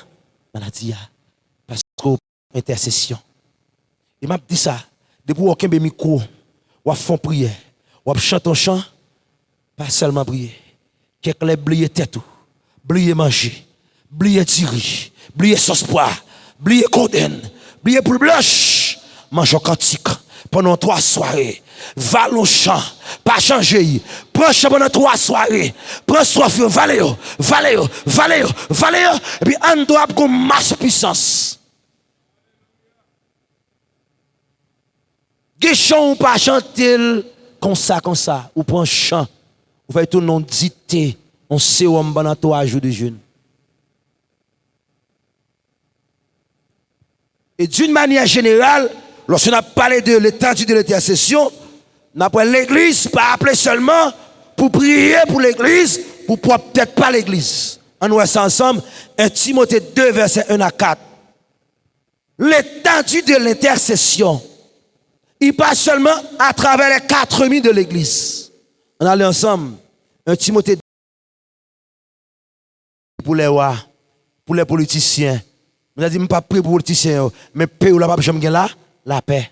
maladi a. Paske w entèsesyon. E m ap di sa, depi w kenbe mikwo, w ap fè yon priyè, w ap chante yon chan, pa sèlman priye. Kèk lè bliye tèt ou, bliye manje, bliye diri, bliye sòs pwa, bliye kodenn, bliye poul blanch. Manje yon kantik pandan yon twa sware. Vale yon chan, pa chanje l. Pran chan pandan twa sware. Pran swaf yo, vale yo, vale yo, vale yo, vale yo. Epi anndan w ap gon mas pwisans. Gen chan ou pa chante l konsa, konsa. Ou pran chan, ou fè l tounen yon dite, yon sewòm pandan twa jou de jèn. Et d'une manière générale, lorsqu'on a parlé de l'étendue de l'intercession, n ap wè legliz pa aple sèlman pou priye pou legliz, pou pwòp tèt pa legliz. Ann wè sa ansanm, un Timothée deux, versets un à quatre. L'étendue de l'intercession, il passe seulement à travers les quatre murs de l'église. Ann ale ansanm. Un Timothée pou lè wa, pou lè politisyen. Mwen ta di, "M p ap priye pou politisyen yo," men peyi w la p ap janm gen la, lapè.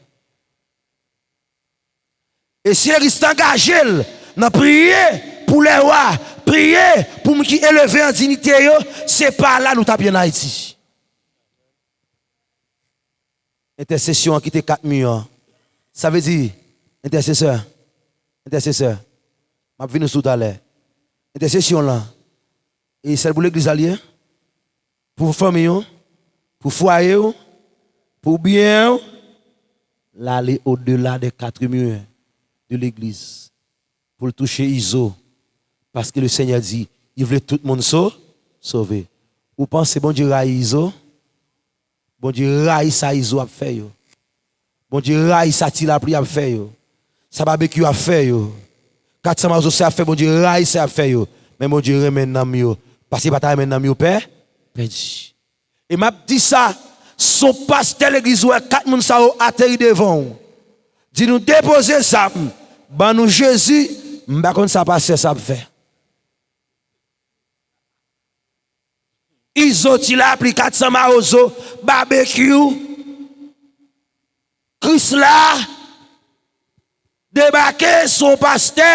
E si legliz te angaje l nan priye pou lè wa, priye pou moun ki eleve an diyite yo, se pa la nou t ap ye ann Ayiti. Entèsesyon an kite kat mi an. Sa vle di, entèsesè, entèsesè, M ap vini sou talè. Entèsesyon lan, e sèl pou legliz la l ye? Pou fanmi w, pou fwaye w, pou byen w, l ale odela dè kat mur de legliz pou l touche Izo. Paske le Senyè di, li vle tout moun so, sove. Ou panse Bondye rayi Izo? Bondye rayi sa Izo ap fè yo. Bondye rayi sa Ti Lapli ap fè yo. Sa Babekyou ap fè yo. Kat san Mawozo sa y ap fè, Bondye rayi sa y ap fè yo. Men Bondye renmen nanm yo. Paske li pa ta renmen nanm yo pè, pèdi. E m ap di sa, si yon pastè legliz wè kat moun sa yo ateri devan w, di nou depoze zam, ban nou Jezi, m pa konn sa pastè sa ap fè. Izo, Ti Lapli, kat san Mawozo, Babekyou, Krisla, debake sou yon pastè.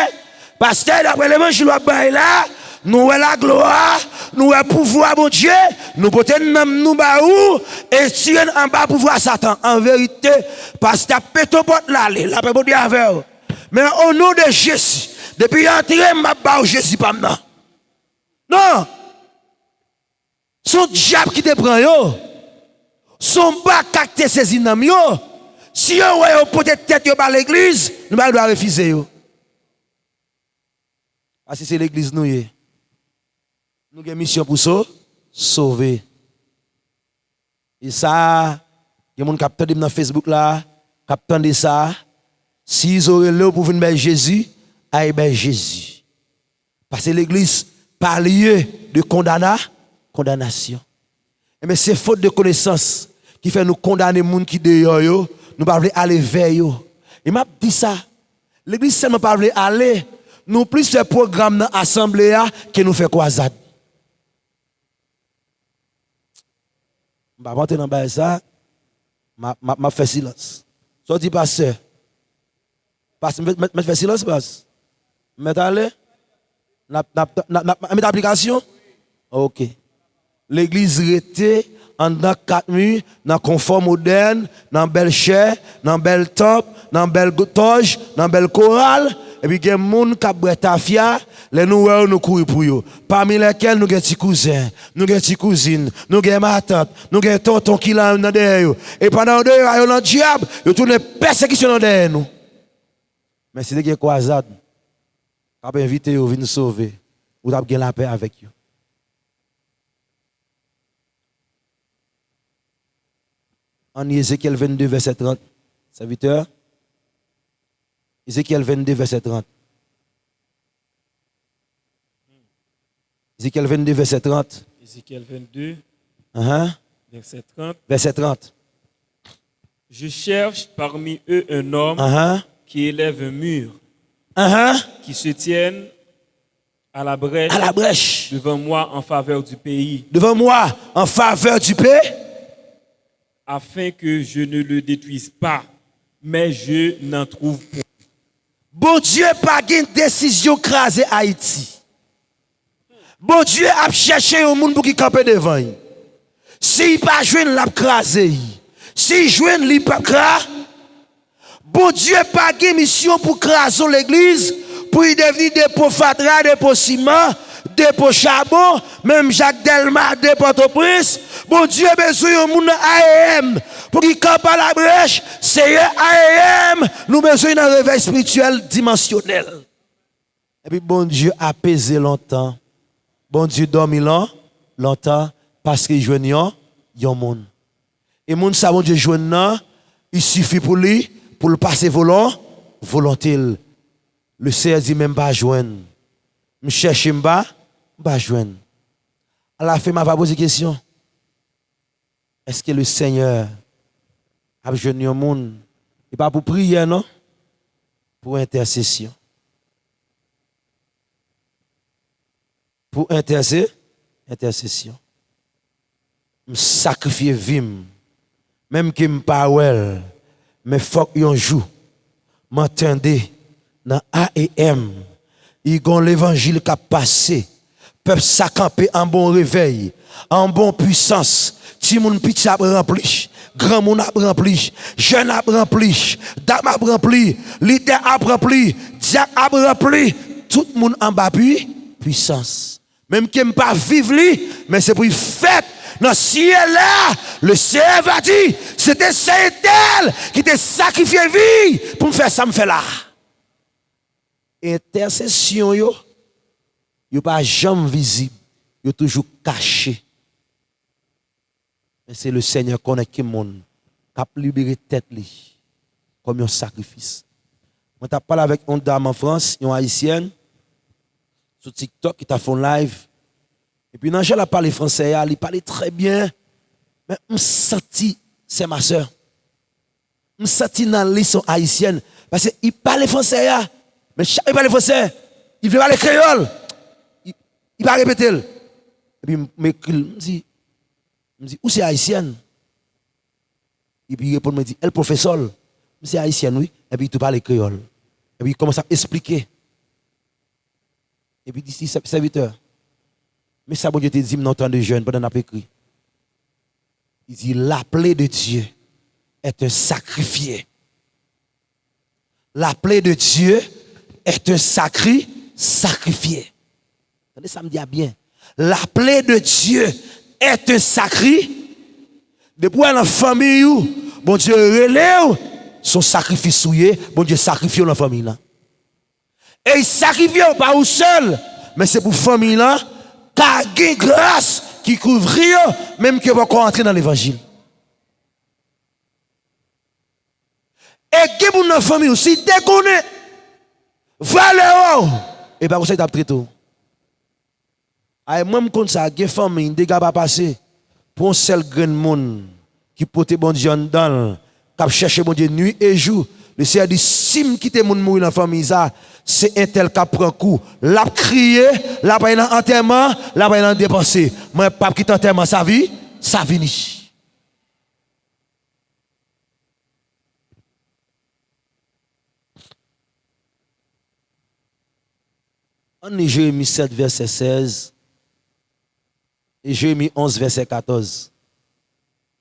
Pastè, daprè levanjil w ap bay la, nou wè laglwa, nou wè pouvwa Bondye, nou pote nanm nou ba ou, e tire n anba pouvwa Satan. An verite, pastè ap pete pòt la ale, lapè Bondye avè w. Men o non de Jezi, depi antre m ap ba w Jezi pa m nan. Non! Se yon dyab ki te pran yo. Se yon makak te sezi nanm yo. Si yo wè yo pote tèt yo ba legliz, nou pa gen dwa refize yo. Paske se legliz nou ye. Nou gen misyon pou so, sove. E sa, gen moun k ap tande m nan Facebook la, k ap tande sa. Si Izo rele w pou vin bay Jezi, al bay Jezi. Paske legliz pa lye de kondana, kondanasyon. Enben, se fot de konesans ki fè nou kondane moun ki deyò yo, nou pa vle ale vè yo. E m ap di sa, legliz sèlman pa vle ale, nou plis fè pwogram nan asanble a ke nou fè kwazad. M p ap antre nan bagay sa, m ap, m ap, m ap fè silans. Sa w di, pastè? Pastè, mèt, mèt, mèt fè silans, pas. Mèt ale? N ap, n ap, n ap, n ap met aplikasyon? Ok. Legliz rete anndan kat mi, nan konfò modèn, nan bèl chè, nan bèl tanp, nan bèl tòj, nan bèl koral, epi gen moun k ap bwè tafya, lè nou wè yo, nou kouri pou yo. Pami lèkèl nou gen ti kouzen, nou gen ti kouzin, nou gen matant, nou gen tonton ki la nan dèyè yo. E pandan yo deyò a yo nan dyab, yo tounen pèsekisyon nan dèyè nou. Men si te gen kwazad k ap envite yo vin sove, ou t ap gen lapè avèk yo. Ann Ezekyèl vennde, vèsè trant, sèvitè. Ezekyèl vennde, vèsè trant. Ezekyèl vennde, vèsè trant. Ezekyèl vennde, Ahan. vèsè trant. Vèsè trant. Je cherche parmi eux un homme Ahan. qui élève un mur, Ahan. qui se tienne à la brèche À la brèche. devant moi en faveur du pays, Devant moi, en faveur du pays. afin que je ne le détruise pas, mais je n'en trouve point. Bondye pa gen desizyon kraze Ayiti. Bondye ap chèche yon moun pou ki kanpe devan l. Si l pa jwenn, l ap kraze l. Si l jwenn, li p ap kra-, Bondye pa gen misyon pou kraze yon legliz, pou li devni depo fatra, depo siman, depo chabon, menm jan ak Dèlma, depo Pòtoprens. Bondye bezwen yon moun nan A E M pou ki kanpe alabrèch. Seyè, A E M, nou bezwen nan revèy espirityèl dimansyonèl. Epi Bondye apeze lontan. Bondye dòmi lon-, lontan paske l jwenn yon, yon moun. E moun sa Bondye jwenn nan, li sifi pou li, pou l pase volon-, volonte l. Le Seyè di, men m pa jwenn. M chèche, m pa, m pa jwenn. Alafen, m ava poze kesyon. Èske le Senyè ap jwenn yon moun? E pa pou priyè, non. Pou entèsesyon. Pou entèse-, entèsesyon. M sakrifye vi m. Menm ke m pa wè l, men fòk yon jou, m an tande nan A E M, li gon levanjil k ap pase. Pèp sa kanpe an bon revèy, an bon pwisans. Timoun piti ap ranpli, granmoun ap ranpli, jèn ap ranpli, dam ap ranpli, lidè ap ranpli, dyak ap ranpli. tout moun anba pwi, pwisans. Menm ke m pa viv li, men se pou l fèt nan syèl la. Le Seigneur va dire, c'était Saint-Tel ki te sakrifye vi pou m fè sa m fè la. Entèsesyon yo, yo pa janm vizib, yo toujou kache. Men se le Senyè konnen ki moun k ap libere tèt li kòm yon sakrifis. Mwen t ap pale avèk yon dam an Frans, yon ayisyèn, sou TikTok, ki t ap fè yon live. Epi nan jan l ap pale fransè a, li pale trè byen. Men m santi, sè, ma sè, m santi nan li se yon ayisyèn. Paske li pale fransè a. Men chak li pale fransè, li vle pale kreyòl. Li, li pa repete l. Epi m, m ekri l, m di, M di, "Ou se ayisyèn?" Epi li reponn mwen, di, "El profesor." M se ayisyèn, wi. Epi li tou pale kreyòl. Epi li kòmanse ap esplike. Epi li di, "Sè-, sèvitè, men sa Bondye te di m nan yon tan de jèn pandan n ap ekri." Li di, "La plaie de Dieu est un sacrifié." La plaie de Dieu est un sacri, sacrifié. Tande sa m di a byen. La plaie de Dieu est un sacri. Depi w nan fanmiy ou, Bondye rele w, se yon sakrifis ou ye, Bondye sakrifye w nan fanmiy lan. E l sakrifye w pa ou sèl, men se pou fanmiy lan ka gen gras ki kouvri yo, menm ke yo poko antre nan levanjil. E gen moun nan fanmi w, si te konnen valè w, e pa konsa li t ap trete w. Ay, mwen, m konn sa, gen fanmi, dega pa pase pou yon sèl grenn moun ki pote Bondye anndan l, k ap chèche Bondye nwi e jou. Le Seyè di, si m kite moun mouri nan fanmi sa, se entèl k ap pran kou. L ap kriye, l ap al nan antèman, l ap al nan depanse. Mwen p ap kite antèman sa vi-, sa vini. Ann li Jeremi sèt, vèsè sèz, e Jeremi onz, vèsè katòz.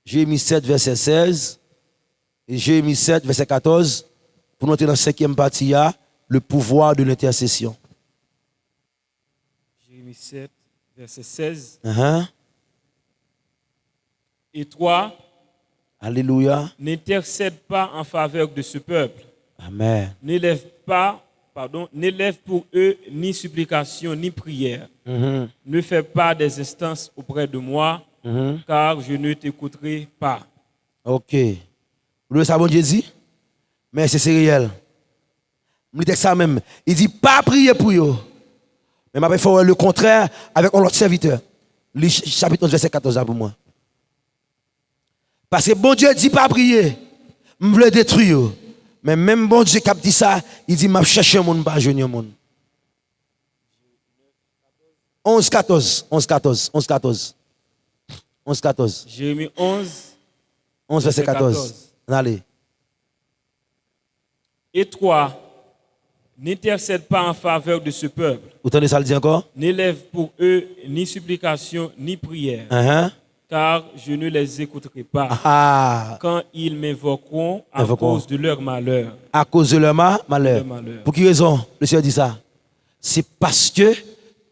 Jeremi sèt, vèsè sèz, e Jeremi sèt, vèsè katòz, pou nou antre nan senkyèm pati a, le pouvoir de l'intercession. Jérémie sept, verset seize. Ahan. Et toi, Alelouya. N'intercède pas en faveur de ce peuple. Amen. N'élève pas, pardon, n'élève pour eux ni supplication ni prière. Mhm. Ne fais pas des instances auprès de moi, mhm, car je ne t'écouterai pas. Ok. Ou tande sa Bondye di? Men èske se reyèl? M li tèks sa menm. Li di, pa priye pou yo. Men m ap fè w wè lekontrè avèk yon lòt sèvitè. Li ch-, chapit onz, vèsè katòz la pou mwen. Paske Bondye di pa priye. M vle detwi yo. Men menm Bondye k ap di sa, li di, m ap chèche yon moun, m pa jwenn yon moun. Onz katòz, onz katòz, onz katòz. Onz katòz. Jérémie onze, onz, vèsè katòz. Ann ale. Et toi, n'intercède pas en faveur de ce peuple. Ou tande sa l di ankò? N'élève pour eux ni supplication ni prière, ahan, car je ne les écouterai pas. Ah. Quand ils m'invoqueront à, invoqueront, cause de leur malheur. À cause de leur ma-, malheur. De leur malheur. Pou ki rezon le Seyè di sa? Se paske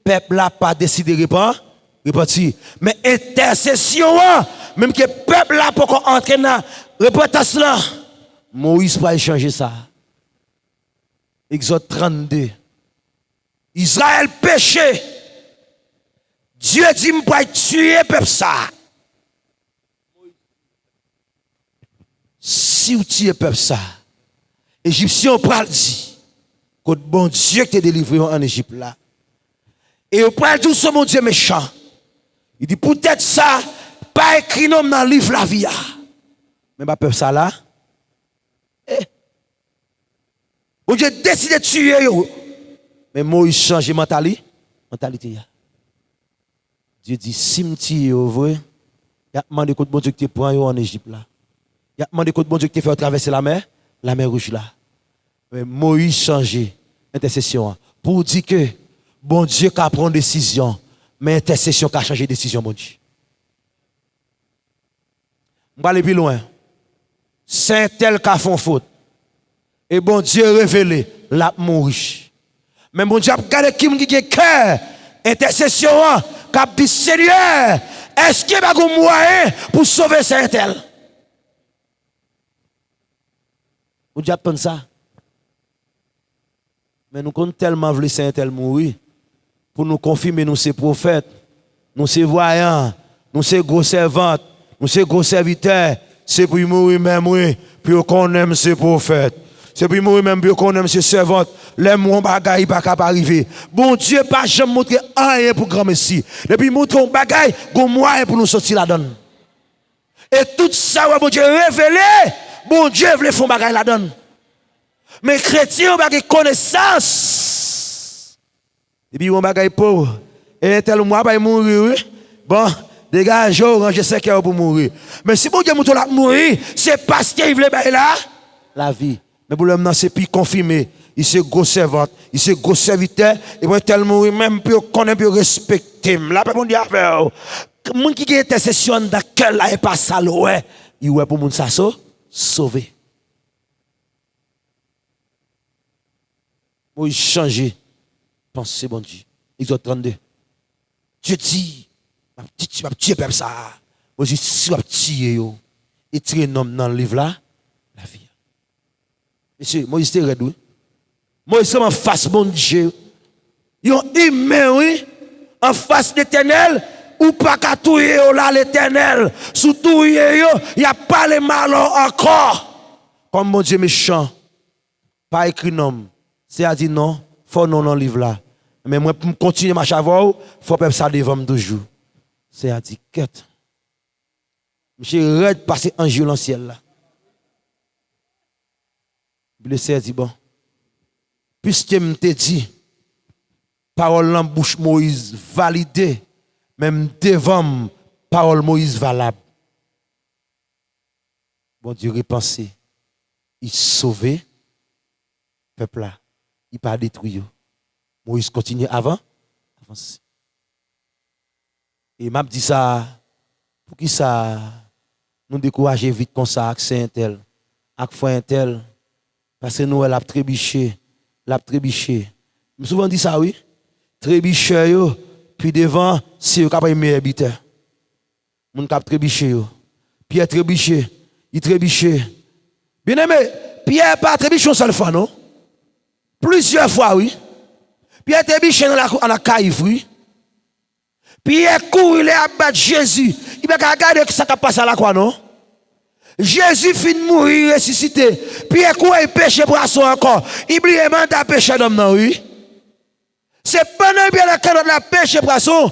pèp la pa deside repan-, repanti. Men entèsesyon an, menm ke pèp la poko antre nan repantans lan, Moyiz pral chanje sa. Egzòd trannde. Izrayèl peche. Dye di, m pral tiye pèp sa. Si w tiye pèp sa, Ejipsyen yo pral di, kot Bondye ki te delivre yo ann Ejip la? E yo pral di w se yon Bondye mechan. Li di, poutèt sa, pa ekri non m nan liv lavi a. Men pa pèp sa la. Eh. Bondye deside tiye yo. Men Moyiz chanje mantali-, mantalite a. Dye di, si m tiye yo vre, y ap mande kot Bondye ki te pran yo ann Ejip la. Y ap mande kot Bondye ki te fè yo travèse lamè, lamè wouj la. Men Moyiz chanje entèsesyon an. Pou w di ke Bondye ka pran yon desizyon, men entèsesyon ka chanje desizyon Bondye. M prale pi lwen. Se entèl ka fè yon fot. E Bondye revele, l ap mouri. Men Bondye ap gade ki moun ki gen kè entèsesyon an, k ap di, Senyè, èske pa gen mwayen pou sove sè entèl? Bondye ap tann sa. Men nou konn tèlman vle sè entèl mouri, pou nou konfime nou se pwofèt, nou se vwayan, nou se gwo sèvant, nou se gwo sèvitè, se pou y mouri menm wi, pou yo konnen m se pwofèt. Se pou y mouri menm pou yo konnen m se sèvant. Lè m wè yon bagay, li pa ka pa rive. Bondye pa janm montre anyen pou granmesi. Depi l montre yon bagay, gon mwayen pou nou soti ladan l. E tout sa w wè Bondye revele, Bondye vle fè yon bagay ladan l. Men kretyen yo pa gen konesans. Epi yon bagay pou w, e entèl mwa pa mouri wi. Bon, degaje w, ranje sèkèy ou pou mouri. Men si Bondye montre w l ap mouri, se paske li vle bay la lavi. Men pwoblèm nan se pou l konfime, li se gwo sèvant, li se gwo sèvitè, epi entèl mouri menm pou yo konnen, pou yo respekte m. Lapè Bondye avè w. Moun ki gen entèsesyon anndan kè l la, e pa sa l wè, li wè pou moun sa so, sove. Moyiz chanje panse Bondye. Egzòd trannde. Dye di, m ap ti-, m ap tiye pèp sa a. Moyiz di, si w ap tiye yo, retire non m nan liv la, lavi a. Mesye, Moyiz te rèd, wi. Moyiz te anfas Bondye. Yon imen, wi. Anfas Letènèl, ou pa ka touye yo la, Letènèl. Si w touye yo, y ap pale mal ou ankò. Kòm Bondye mechan, pa ekri non m. Seyè a di, non, fò non w nan liv la. Men mwen, pou m kontinye mache avè w, fò pèp sa devan m toujou. Seyè a di, kèt. Misye rèd pase anj yo nan syèl la. Epi Leseyè di, bon, piske m te di, pawòl nan bouch Moyiz valide, men m devan m, pawòl Moyiz valab. Bondye repanse, li sove pèp la, li pa detwi yo. Moyiz kontinye avan, avanse. E m ap di sa, poukisa nou dekouraje vit konsa ak sè entèl, ak frè entèl? Paske nou wè l ap trebiche, l ap trebiche. M souvan di sa, wi. Trebichè yo, pi devan, se yo k ap meyè bitè. Moun k ap trebiche yo. Pyè trebiche, li trebiche. Byeneme, Pyè pa trebiche yon sèl fwa, non. Plizyè fwa, wi. Pyè trebiche nan lakou, nan Kayif, wi. Pyè kouri lè y ap bat Jezi. Li pa ka gade sa k ap pase alakwa, non. Jezi fin mouri, li resisite. Pyè kouri, li peche pwason ankò. Li bliye manda pechè nonm nan, wi. Se pandan Pyè nan kanot la peche pwason.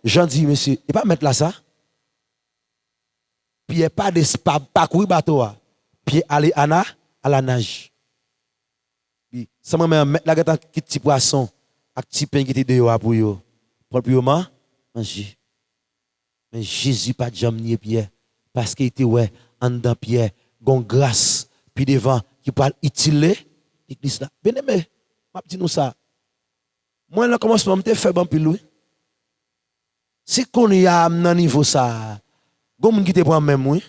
Jan di, mesye, e pa mèt la sa? Pyè pa des-, pa, pa kouri bato a. Pyè ale ana, a la naj. Li, san mwen menm, mèt la gentan kit ti pwason ak ti pen ki te deyò a pou yo. Pran l pou yo man-, manje. Men Jezi pa t janm nye Pyè, paske li te wè anndan Pyè gon gras pi devan ki pral itil le-, legliz la. Byeneme, m ap di nou sa. Mwen, nan kòmansman, m te fèb anpil, wi. Si kounye a m nan nivo sa a, gon moun ki te pran men m, wi.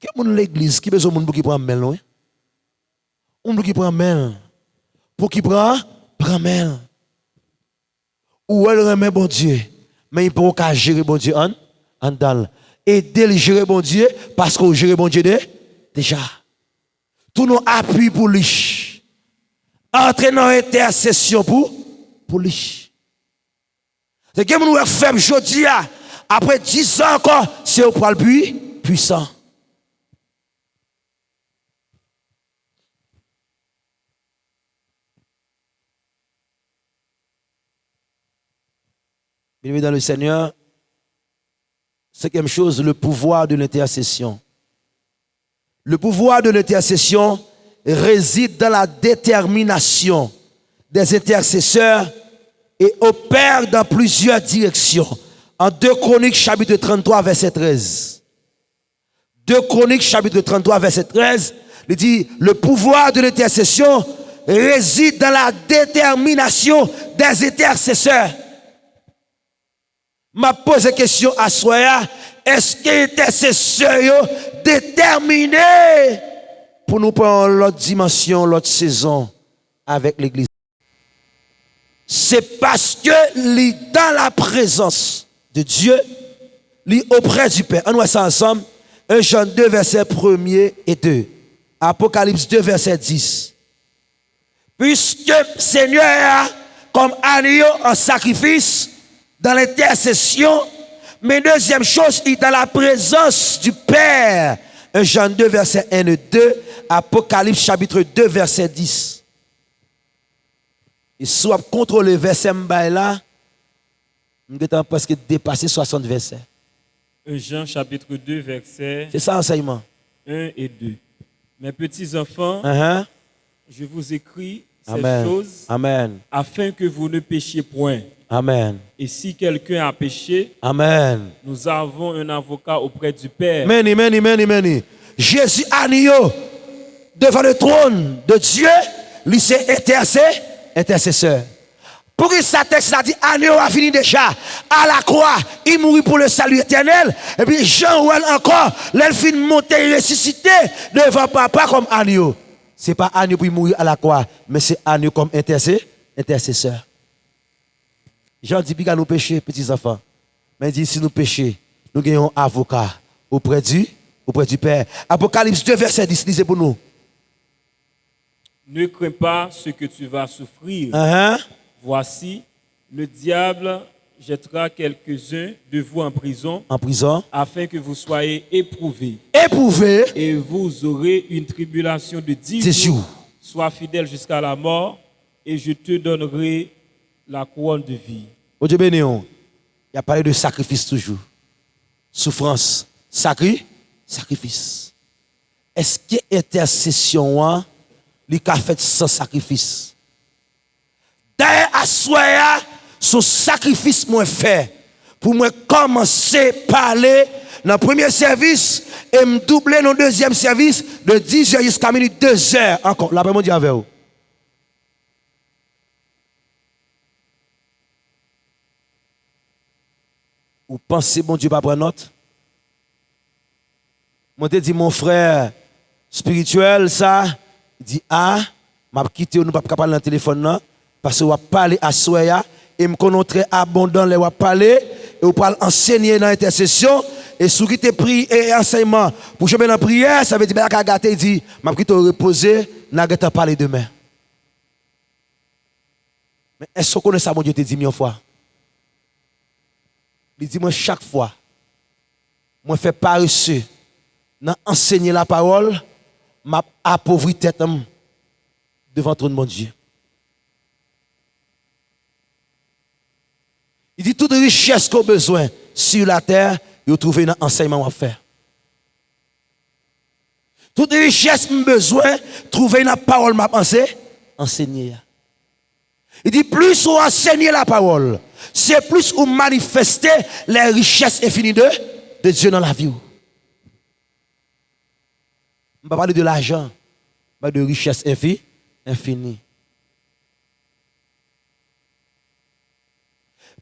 Gen moun legliz ki bezwen moun pou ki pran men l, wi. Moun pou ki pran men l. Pou ki pran, pran men l. Ou wè l renmen Bondye, men li poko ka jere Bondye ann-, anndan l. Ede l jere Bondye, paske w jere Bondye de-, deja. Tounen w apui pou li. Antre nan entèsesyon pou, pou li. Se gen moun ou wè k fèb jodi a, apre diz an ankò, se ou pral pui-, pwisan. Bien-aimé dans le Seigneur, cinquième chose, le pouvoir de l'intercession. Le pouvoir de l'intercession réside dans la détermination des intercesseurs et opère dans plusieurs directions. En deux Chroniques, chapitre trente-trois, verset treize. Deux Chroniques, chapitre trente-trois, verset treize, li di, le pouvoir de l'intercession réside dans la détermination des intercesseurs. M ap poze kesyon aswè a, èske entèsesè yo detèmine pou nou pran yon lòt dimansyon, yon lòt sezon avèk legliz? Se paske li dans la présence de Dieu, li auprès du Père. Ann wè sa ansanm. Un Jean deux, vèsè premye e de. Apokalips de, vèsè dis. Puisque Seigneur a comme agneau en sacrifice dans l'intercession, mais deuxième chose, il est dans la présence du Père. Un Jean deux, vèsè en e de, Apokalips chapitre deux, vèsè dis. E si w ap kontwole vèsè m bay la, m gentan prèske depase swasant vèsè. Un Jean chapitre deux, vèsè Se sa ansèyman. un et deux. Mes petits enfants, Ahan. je vous écris ces Amen. choses Amen. afin que vous ne péchiez point. Amen. Et si quelqu'un a péché, Amen. nous avons un avocat auprès du Père. Meni, meni, meni, meni. Jezi anyo devan le trône de Dieu, li se entèse, entèsesè. Poukisa tèks la di anyo a vini deja? Alakwa, li mouri pou le salut éternel. Epi Jan wè l ankò, lè l fin monte, li resisite devan Papa kòm anyo. Se pa anyo pou li mouri alakwa, men se anyo kòm entèse, entèsesè. Jan di, piga nou peche, peti zanfan. Men li di, si nou peche, nou gen yon avoka auprès du, auprès du Père. Apokalips de, vèsè dis, lize pou nou. Ne crains pas ce que tu vas souffrir. Ahan. Voici, le diable jettera quelques-uns de vous en prison, An prizon. Afin que vous soyez éprouvés. Epwouve. Et vous aurez une tribulation de dix Dix jours. jours. Sois fidèle jusqu'à la mort, et je te donnerai la couronne de vie. Bondye beni w. Y ap pale de sakrifis toujou. Soufrans, sakri, sakrifis. Èske entèsesyon an, li ka fèt san sakrifis? Dayè, aswè a, se yon sakrifis mwen fè pou mwen kòmanse pale nan premye sèvis e m double nan dezyèm sèvis de dizè jiska minit dezè ankò. Lapè Bondye avè w. Ou panse Bondye pa pran nòt? Mwen te di mon frè espirityèl sa, di, a, m ap kite w, nou p ap ka pale nan telefòn nan, paske w ap pale aswè a, e m konnen w trè abondan lè w ap pale, e w pral ansenye nan entèsesyon, e si w kite pri, e ansèyman pou janbe nan priyè, sa vle di bagay ka gate, di, m ap kite w repoze, n a gentan pale demen. Men èske w konnen sa Bondye te di m yon fwa? Li di mwen, chak fwa mwen fè parese nan ansenye lapawòl, m ap apovri tèt m devan twòn Bondye. Li di, tout richès ke w bezwen sur la terre, yo twouve nan ansèyman w ap fè. Tout richès m bezwen twouve nan pawòl m ap anse-, ansenye a. Li di, plis ou ansenye lapawòl, se plis ou manifeste les richesses infinies de, de Dieu nan lavi w. M pa pale de lajan, m pale de richès enfi-, enfini.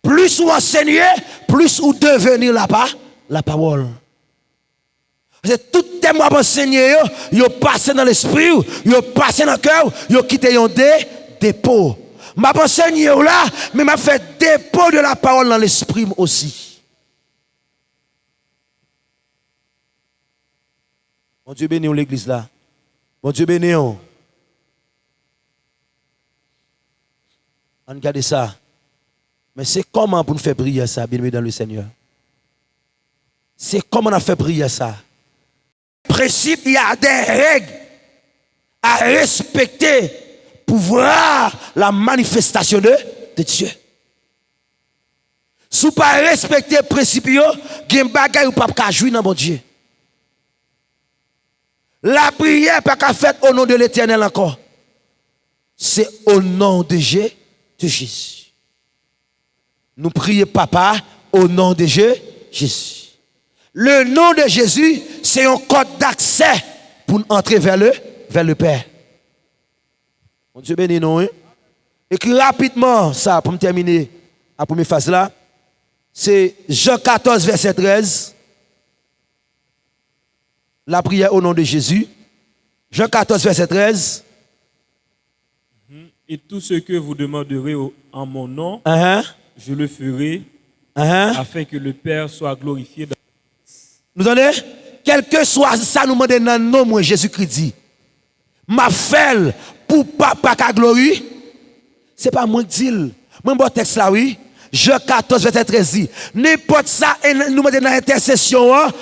Plis ou ansenye, plis ou deveni lapa-, lapawòl. Paske tout tèm w ap ansenye yo, yo pase nan lespri w, yo pase nan kè w, yo kite yon de-, depo. M ap ansenye w la, men m ap fè depo de lapawòl nan lespri m osi. Bondye beni w, legliz la. Bondye beni w. Ann gade sa. Men se kòman pou n fè priyè sa, bien-aimé dans le Seigneur. Se kòman n ap fè priyè sa. Prensip, il y a des règles à respecter pour voir la manifestation de, de Dieu. Si w pa respekte prensip yo, gen bagay ou p ap ka jwi nan Bondye. Lapriyè pa ka fèt o non de Letènèl ankò. Se o non de Je-, de Jezi. Nou priye Papa o non de Je-, Jezi. Le non de Jezi, se yon kòd daksè pou n antre vè le, vè le Pè. Bondye beni nou, wi. Ekri rapidman sa pou m tèmine a premye faz la. Se Jan katòz, vèsè trèz. Lapriyè o non de Jezi. Jan katòz, vèsè trèz. Et tout ce que vous demanderez au- en mon nom, Ahan, je le ferai, ahan. Afin que le Père soit glorifié dans... Nou tande? Kèlkeswa sa nou mande nan non mwen, Jezikri di, m ap fè l pou Papa ka glori. Se pa mwen k di l. Mwen ba w tèks la, wi. Jan katòz, vèsè trèz di, nenpòt sa e n- nou mande nan entèsesyon an,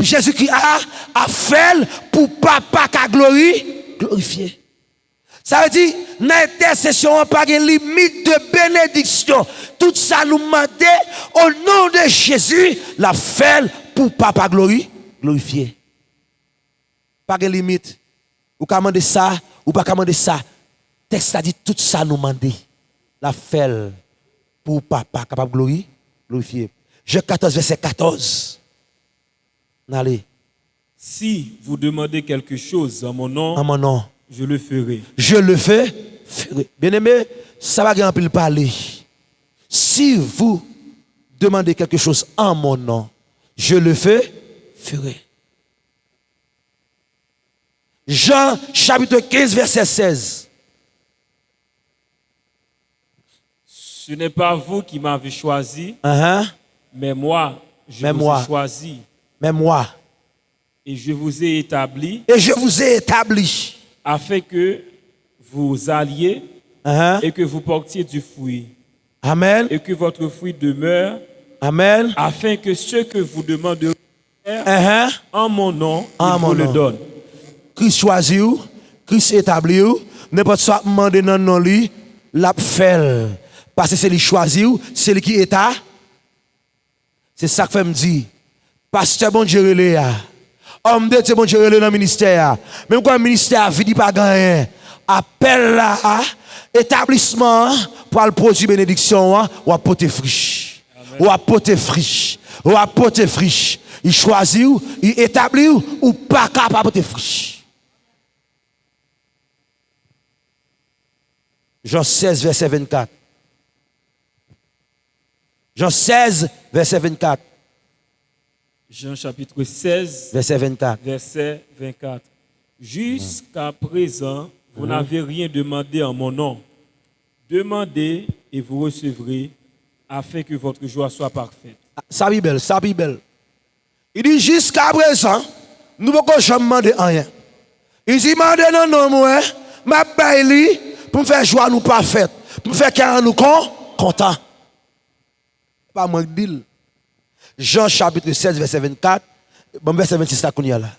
Jezikri a, ap fè l pou Papa ka glori, glorifye. Sa vle di, nan entèsesyon an, pa gen limit de benediksyon. Tout sa nou mande, o non de Jezi, l ap fè l pou Papa glori, glorifye. Pa gen limit. Ou ka mande sa, ou pa ka mande sa. Tèks la di tout sa nou mande, l ap fè l pou Papa kapab glori, glorifye. Jan katòz, vèsè katòz. N ale. Si vous demandez quelque chose en mon nom, En mon nom, je le ferai. Je le fais, ferai. Bien-aimé, sa pa gen anpil pale. Si vous demandez quelque chose en mon nom, je le fais, ferai. Jan, chapit kenz, vèsè sèz. Ce n'est pas vous qui m'avez choisi, Ahan. Mais moi, je Mais vous moi. Ai choisi. Mais moi. Et je vous ai établi Et je vous ai établi afin que vous alliez Ahan. Et que vous portiez du fruit. Amen. Et que votre fruit demeure, Amen. Afin que ce que vous demanderez Ahan. En mon nom, En il vous mon le nom. Donne. Kris chwazi w, Kris etabli w, nenpòt sa w ap mande nan non li, l ap fè l. Paske se li chwazi w, se li ki eta. Se sa k fè m di, pastè Bondye rele a, òm de Dye Bondye rele nan ministè a, menm kwè ministè a vid, li pa gen anyen, apèl la a, etablisman an, pral pwodui benediksyon an, w ap pote fri. W ap pote fri. W ap pote fri. Li chwazi w, li etabli w, ou pa ka pa pote fri. Jan sèz, vèsè vennkat. Jan sèz, vèsè vennkat. Jean chapitre seize, Vèsè vennkat. Verset vingt-quatre. Jusqu'à présent, vous n'avez rien demandé en mon nom. Demandez et vous recevrez, afin que votre joie soit parfaite. Sa pi bèl, sa pi bèl. Li di, jiskaprezan, nou poko janm mande anyen. Li di, mande nan non mwen, m ap bay li, pou m fè jwa nou pafèt, pou m fè kè an nou kon, kontan. Se pa mwen k di l. Jan chapit sèz, vèsè vennkat, ban m vèsè vennsis la kounye a la.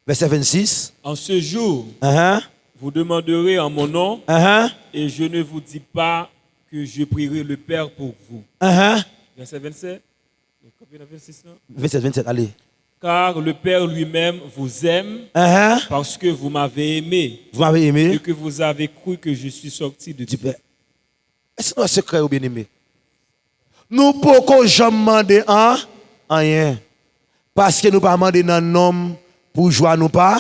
Vèsè vennsis. En ce jour, Ahan, vous demanderez en mon nom, ahan, et je ne vous dis pas que je prierai le Père pour vous. Ahan. Verset vingt-sept. Kanpe nan vennsis lan. Vennset, vennset, ale. Car le Père lui-même vous aime, Ahan. Parce que vous m'avez aimé Vous m'avez aimé. Et que vous avez cru que je suis sorti de Dieu. Èske nou wè sekrè yo, byeneme? Nou poko janm mande an, anyen. Paske nou pa mande nan non m pou jwa nou pa.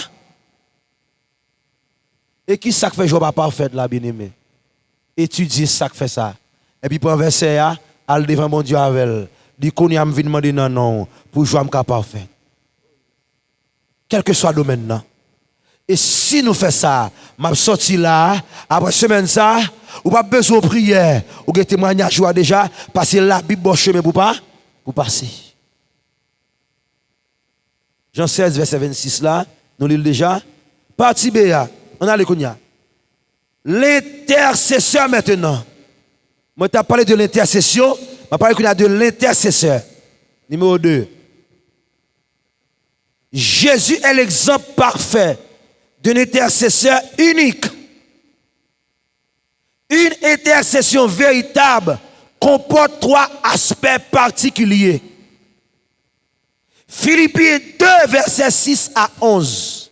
E ki sa k fè jwa pa pafèt la, byeneme? Etidye sa k fè sa. Epi pran vèsè a, al devan Bondye avè l. Di, kounye a m vin mande nan non w pou jwa m ka pafèt. Kèlkeswa domèn nan. E si nou fè sa, m ap sòti la a, apre semèn sa a, ou p ap bezwen yon priyè, ou gen temwayaj ou a deja, paske Labib ba w chemen pou pa, pou pase. Jan sèz, vèsè vennsis la, nou li l deja. Pati B a, ann ale kounye a. L'intercesseur maintenant. Mwen t ap pale de lentèsesyon, m ap pale kounye a de lentèsesè. Nimewo de. Jésus est l'exemple parfait d'un intercesseur unique. Une intercession véritable comporte trois aspects particuliers. Philippiens deux, versets six à onze.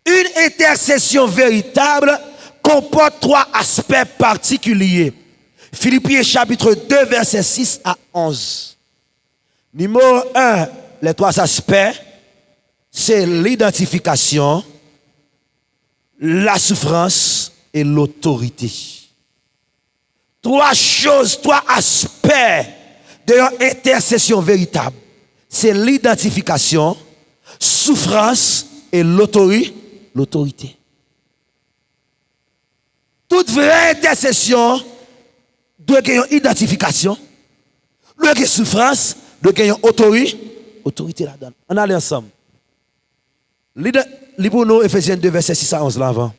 Une intercession véritable comporte trois aspects particuliers. Philippiens chapitre deux, versets six à onze. Numéro un, les trois aspects, c'est l'identification, la souffrance et l'autorité. Trois choses, trois aspects de yon entèsesyon veritab, se lidantifikasyon, soufrans e lotori-, lotorite. Tout vrè entèsesyon dwe gen yon idantifikasyon, dwe gen soufrans, dwe gen yon otori, otorite ladan l. Ann ale ansanm. Li, de, li pou nou Efezyen de, vèsè sis a onz la avan.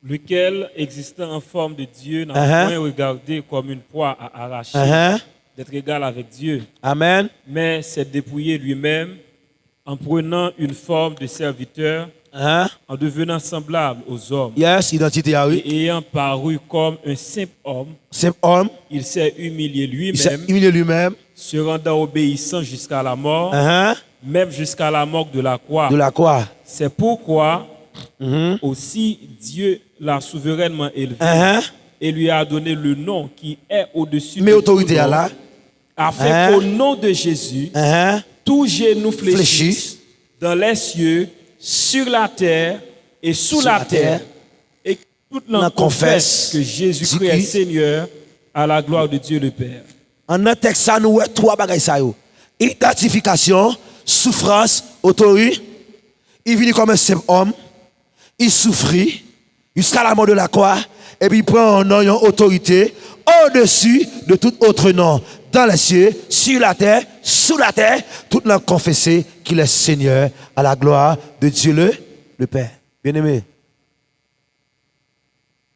Lequel, existant en forme de Dieu, n'a uh -huh. point regardé comme une proie à arracher uh -huh. d'être égal avec Dieu. Amen. Mais s'est dépouillé lui-même en prenant une forme de serviteur, uh -huh. en devenant semblable aux hommes. Yes, identité, ah oui. Et ayant paru comme un simple homme, simple homme, il s'est humilié lui-même, il s'est humilié lui-même, se rendant obéissant jusqu'à la mort, uh -huh. même jusqu'à la mort de la croix. De la croix. C'est pourquoi mm -hmm. aussi Dieu l'a souverainement élevé uh -huh. et lui a donné le nom qui est au-dessus de tout nom, afin uh -huh. qu'au nom de Jésus, uh -huh. tout genou fléchisse dans les cieux, sur la terre et sous la terre, et que toute langue confesse que Jésus-Christ est Seigneur, à la gloire de Dieu le Père. Anndan tèks sa, nou wè twa bagay sa yo: idantifikasyon, soufrans, otori. Li vini kòm yon senp òm, li soufri jiska lamò de lakwa, epi li pran yon non, yon otorite odesi de tout otre non, dans les cieux, sur la terre, sous la terre, tout langue confesse qu'il est Seigneur, à la gloire de Dieu le, le Père. Byeneme,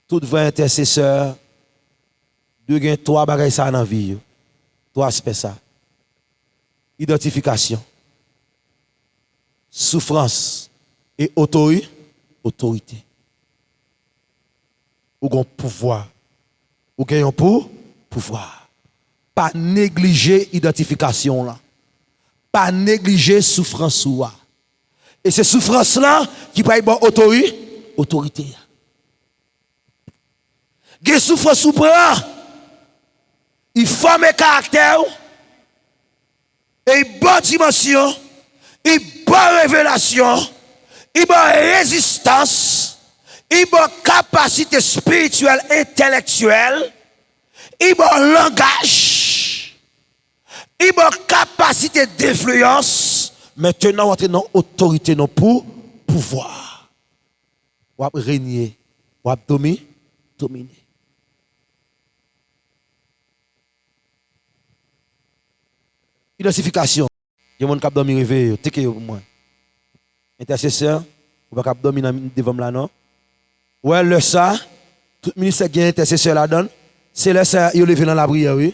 tout vrè entèsesè dwe gen twa bagay sa nan vi yo, twa aspè sa: idantifikasyon, soufrans e otori, otorite. Ou gen yon pouvwa. Ou gen yon pou, pouvwa. Pa neglije idantifikasyon w lan. Pa neglije soufrans ou a. E se soufrans lan ki pral ba w otori, otorite a. Gen soufrans ou pran, li fòme karaktè w, e li ba w dimansyon, li ba w revelasyon, li ba w rezistans, li ba w kapasite espirityèl, entèlektyèl, li ba w langaj, li ba w kapasite denfliyans. Mentenan w antre nan otorite, nan pou, pouvwa. W ap renye, w ap domi, domine. Idantifikasyon. Gen moun k ap dòmi, reveye yo, teke yo pou mwen. Entèsesè, ou pa ka ap dòmi nan devan m la non. Ou wè lè sa, tout ministè gen entèsesè ladan l. Se lè sa yo leve nan lapriyè wi.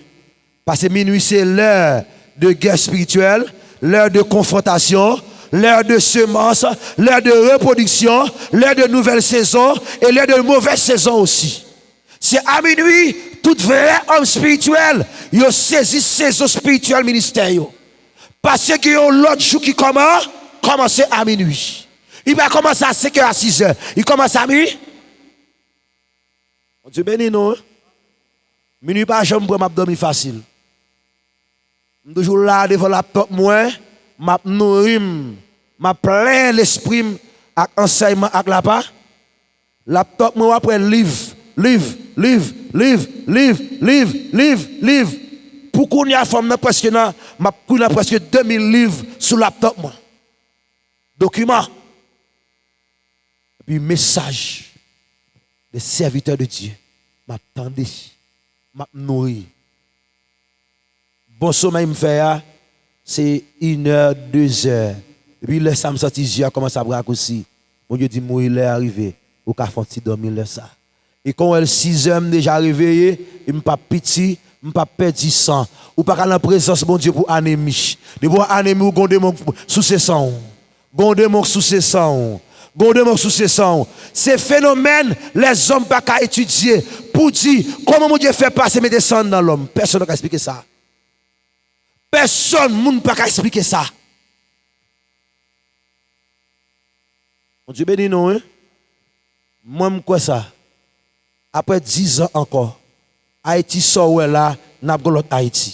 Paske minwi se lè de gè espirityèl, lè de konfwontasyon, lè de semans, lè de repwodiksyon, lè de nouvèl sezon e lè de movèz sezon osi. Se a minwi tout vrè òm espirityèl yo sezi sezon espirityèl ministè yo. Paske gen yon lòt jou ki kòman, kòmanse a minwi. Li pa kòmanse a senk è, a sis è. Li kòmanse a mi. Bondye beni nou wi. Minwi pa janm pran, m ap dòmi fasil. M toujou la devan laptòp mwen, m ap nouri m, m ap plen lespri m ak ansèyman ak lapa. Laptòp mwen w ap wè liv, liv, liv, liv, liv, liv, liv, liv. Pou kounye a fò m nan prèske nan, m ap kouri nan prèske de mil liv sou laptòp mwen. Dokiman. Epi mesaj de sèvitè de Dye, m ap tande, m ap nouri. Bon somèy m fè a, se inè, dezè. Epi lè sa m santi je a kòmanse ap rakousi. Bondye di m wi, lè a rive, ou ka fè yon ti dòmi lè sa. E kon w wè l sizè, m deja reveye, e m p ap piti, m p ap pèdi san. Ou pa ka nan prezans Bondye pou anemi. Depi w anemi, ou gen yon demon k souse san w. Gen yon demon k souse san w. Gen yon demon k souse san w. Se fenomèn lèzòm pa ka etidye pou di kòman Bondye fè pase mete san anndan lòm. Pèsonn pa ka eksplike sa. Pèsonn moun pa ka eksplike sa. Bondye beni nou wi. Mwen m kwè sa. Apre dizan ankò, Ayiti sa w wè la, n ap gen lòt Ayiti.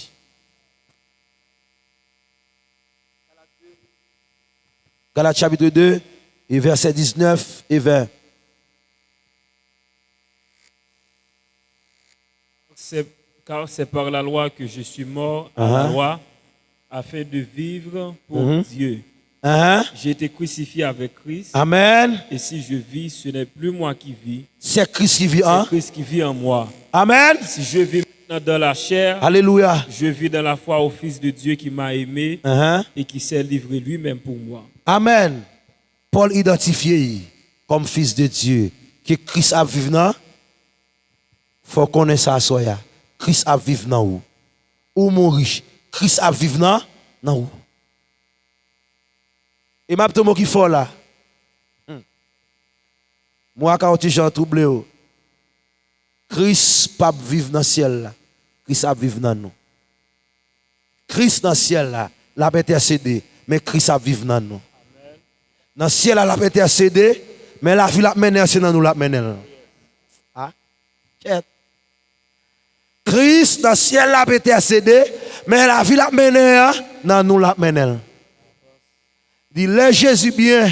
Galat chapit de e vèsè diznèf e ven. C'est, car c'est par la loi que je suis mort à la loi, afin de vivre pour Dieu. Hein? J'ai été crucifié avec Christ. Amen. Et si je vis, ce n'est plus moi qui vis. C'est Christ qui vit en. C'est Christ qui vit en moi. Amen. Si je vis maintenant dans la chair, Alléluia. Je vis dans la foi au Fils de Dieu qui m'a aimé Hein? Et qui s'est livré lui-même pour moi. Amen. Pòl idantifye l kòm fis de Dye, ke Kris ap viv nan, fò w konnen sa aswè a, Kris ap viv nan ou. Ou mouri, Kris ap viv nan, nan ou. E m ap di w mo ki fò la. Hmm. Mo a ka yon ti jan twouble w. Kris p ap viv nan syèl la. Kris ap viv nan nou. Kris nan syèl la, l ap entèsede, men Kris ap viv nan nou. Nan syèl la, l ap entèsede, men lavi l ap mennen an, se nan nou l ap mennen l. A? Kèt. Kris nan syèl la ap entèsede, men lavi l ap mennen an, nan nou l ap mennen l. Di lè Jezi byen,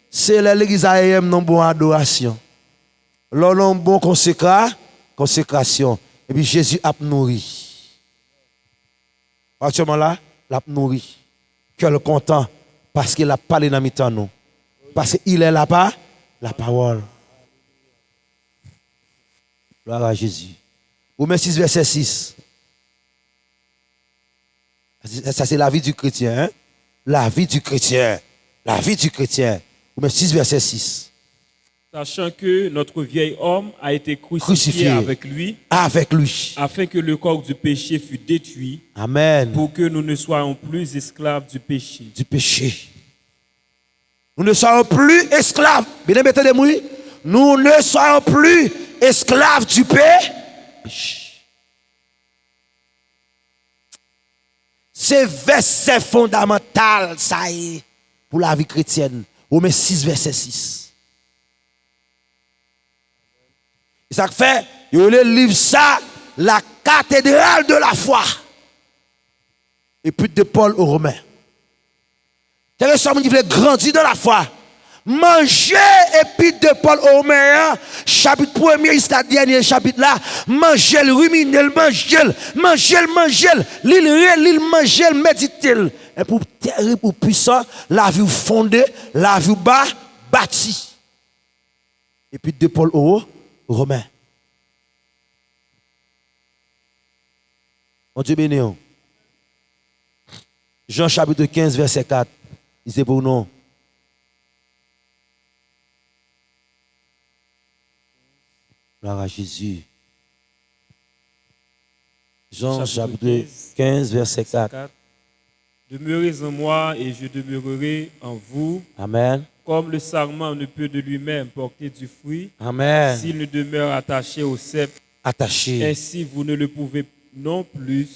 se lè legliz a ye m nan bon adorasyon. Lè w nan bon konsekra, konsekrasyon. Epi Jezi ap nouri. Aktyèlman la, l ap nouri. Kè l kontan, paske l ap pale nan mitan nou. Paske il est la pa, la parole. Glwa a Jezi. Women sis, vèsè sis. Sa, se lavi di kretyen, hein? Lavi di kretyen. Lavi di kretyen. Women sis, vèsè sis. Sachant que notre vieil homme a été crucifié Crucifié. Avec lui, Avec lui. Afin que le corps du péché fût détruit, Amen. Pour que nous ne soyons plus esclaves du péché. Du péché. Nous ne soyons plus esclaves. Bien aimé, tande m, wi. Nous ne soyons plus esclaves du pé-, péché. Se vèsè fondamantal sa ye pou lavi kretyèn. Women sis, vèsè sis. E sa k fè, yo rele liv sa, la cathédrale de la foi. Épître de Paul aux Romains. Kèlkeswa moun ki vle grandi dans la foi, manje epit de Pòl o Women an, chapit premye jiska dènye chapit la, manje l, rimine l, manje l, manje l, manje l, li l, reli l, manje l, medite l. Epi w terib, ou pwisan, lavi w fonde, lavi w ba, bati. Epit de Pòl o Women. Bondye beni w. Jan chapit kenz, vèsè kat, li se pou nou. Glwa a Jezi. Jan chapit kenz, vèsè kat. Demeurez en moi et je demeurerai en vous. Amen. Comme le sarment ne peut de lui-même porter du fruit, Amen. S'il ne demeure attaché au cep, Attaché. Ainsi vous ne le pouvez non plus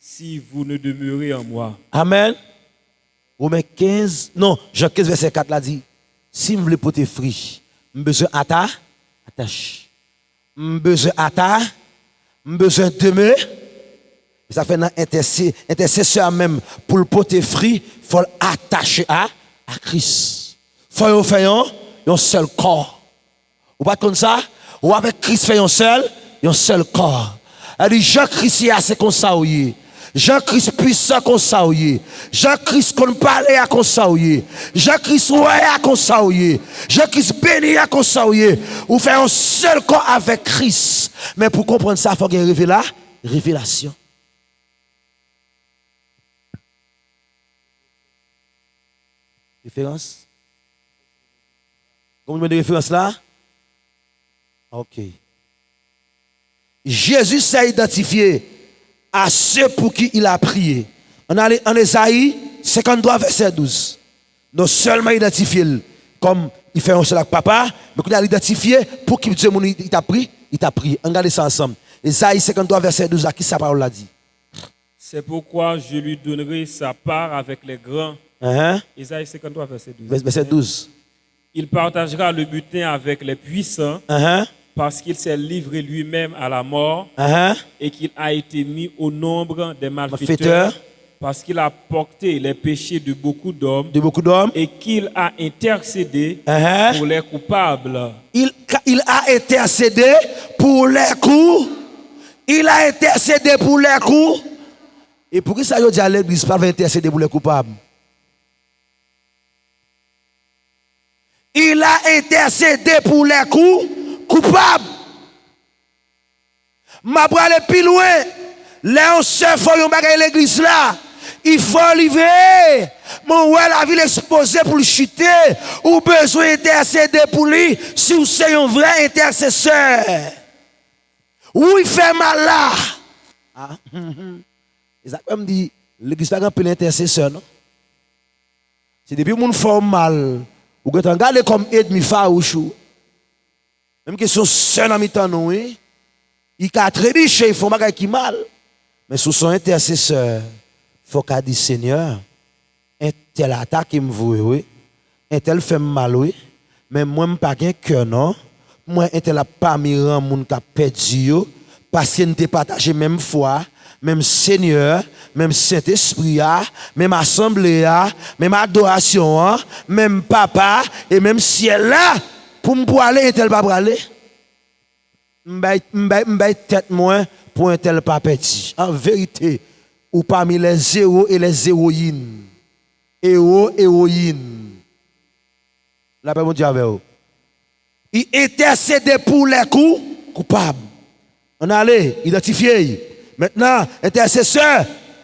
si vous ne demeurez en moi. Amen. Women kenz, non, Jan kenz vèsè kat la di, si m vle pote fwi, m bezwen ata, atache. M bezwen ata, m bezwen deme. E sa fè nan entèse-, entèsesè a menm, pou l pote fwi, fò l atache a, a Kris. Fò yo fè yon, yon sèl kò. Ou pa t konn sa? Ou avèk Kris fè yon sèl, yon sèl kò. Sa di, jan Kris ye a, se konsa w ye. Jan Kris pwisan, konsa w ye. Jan Kris konn pale a, konsa w ye. Jan Kris wè a, konsa w ye. Jan Kris beni a, konsa w ye. Ou fè yon sèl kò avèk Kris. Men pou konprann sa, fò gen revela-, revelasyon. Referans? Konbyen moun de referans la? Ok. Jezi sè idantifye a se pou ki il a priye. Ann ale an Ezayi senkanntwa, vèsè douz. Non sèlman idantifye l kòm li fè yon sèl ak Papa, men kounye a l idantifye pou ki Dye moun li, li t ap pri-, li t ap priye. Ann gade sa ansanm. Ezayi senkanntwa, vèsè douz la, ki sa pawòl la di? C'est pourquoi je lui donnerai sa part avec les grands. Hein? Ésaïe cinquante-trois, verset douze. Vè-, vèsè douz. Il partagera le butin avec les puissants, Hein? Parce qu'il s'est livré lui-même à la mort, Hein? Et qu'il a été mis au nombre des malfaiteurs, Malfaiteurs. Parce qu'il a porté les péchés de beaucoup d'hommes, De beaucoup d'hommes. Et qu'il a intercédé Hein? Pour les coupables. Il, il a intercédé pour les cou-, il a intercédé pour les cou-, E poukisa yo di a legliz pa vle entèsede pou lè koupab? Il a intercédé pour les cou-, coupables. M ap prale pi lwen. Lè yon sè fè w yon bagay legliz la, il faut li veye. Men w wè lavil ekspoze pou l chite, ou bezwen entèsede pou li si w se yon vrè entèsesè. Wi, fè mal la. Ah, e sa k fè m di, legliz pa gen anpil entèsesè, non. Se depi moun fè w mal, ou gentan gade kòm ènmi fawouch ou. Menm ke se yon sè nan mitan nou, wi. Li ka trebiche, li fè yon bagay ki mal. Men si w se yon entèsesè, fò w ka di, Senyè, entèl atake m vre, wi. Entèl fè m mal, wi. Men mwen, m pa gen kè, non. Mwen, entèl ap pami ran moun k ap pèdi yo, paske n te pataje menm fwa, menm Senyè, menm Sentespri a, menm asanble a, menm adorasyon an, menm Papa, e menm syèl la. Pou m pwale, entèl pa prale. M bay, m bay, m bay tèt mwen pou entèl pa pèdi. An verite, ou pami les zéro et les zéroyines. Ewo, ewoyin. Lapè Bondye avè w. Il intercédait pour les cou-, coupables. Ann ale, idantifye l. Mentnan, entèsesè,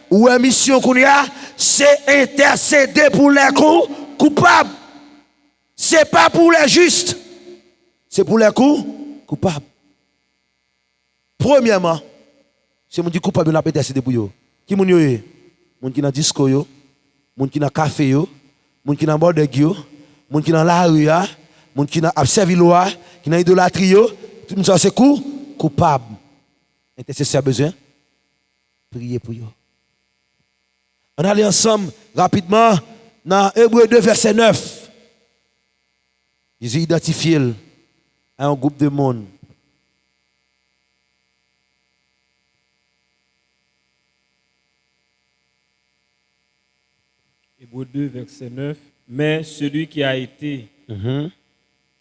ou wè misyon kounye a, se entèsede pou lè kou, koupab. Se pa pou lè jis. Se pou lè kou, koupab. Premyèman, se moun ki koupab yo n ap entèsede pou yo. Ki moun yo ye? Moun ki nan disko yo, moun ki nan kafe yo, moun ki nan bòdèg yo, moun ki nan lari a, moun ki nan ap sèvi lwa, ki nan idolatri yo, tout moun sa yo se kou, koupab. Entèsesè bezwen priye pou yo. Ann ale ansanm rapidman nan Ebre de vèsè nèf. Jezi idantifye l a yon gwoup de moun. Hébreux deux, verset neuf. Mais celui qui a été Mhm.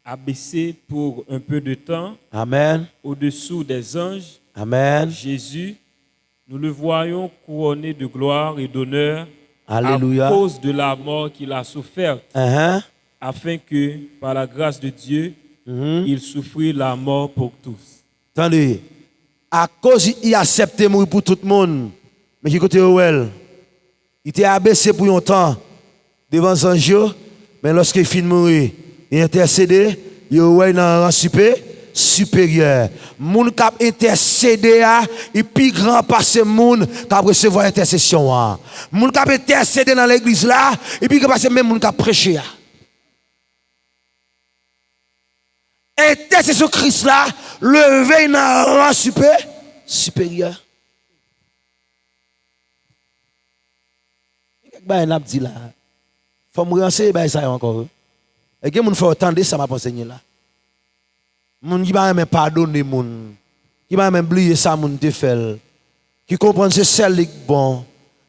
abaissé pour un peu de temps Amen. au-dessous des anges, Amen. Jésus, nous le voyons couronné de gloire et d'honneur Alléluia. à cause de la mort qu'il a soufferte, Uh-huh. afin que, par la grâce de Dieu, Mhm. il souffrit la mort pour tous. Tande, akoz li aksepte mouri pou tout moun, men ki kote yo wè l? Li te abese pou yon tan devan zanj yo, men lòske li fin mouri, li entèsede, yo wè l nan ran sipe-, siperyè. Moun k ap entèsede a, li pi gran pase moun k ap resevwa entèsesyon an. Moun k ap entèsede nan legliz la, li pi gran pase menm moun k ap preche a. Entèsesyon Kris la leve nan ran sipe-, siperyè. Gen kèk bagay n ap di la, fò m reanseye bagay sa yo ankò, wi. E gen moun fò yo tande sa m ap ansenye la. Moun ki pa renmen padone moun, ki pa renmen bliye sa moun te fè l, ki konprann se sèl li k bon.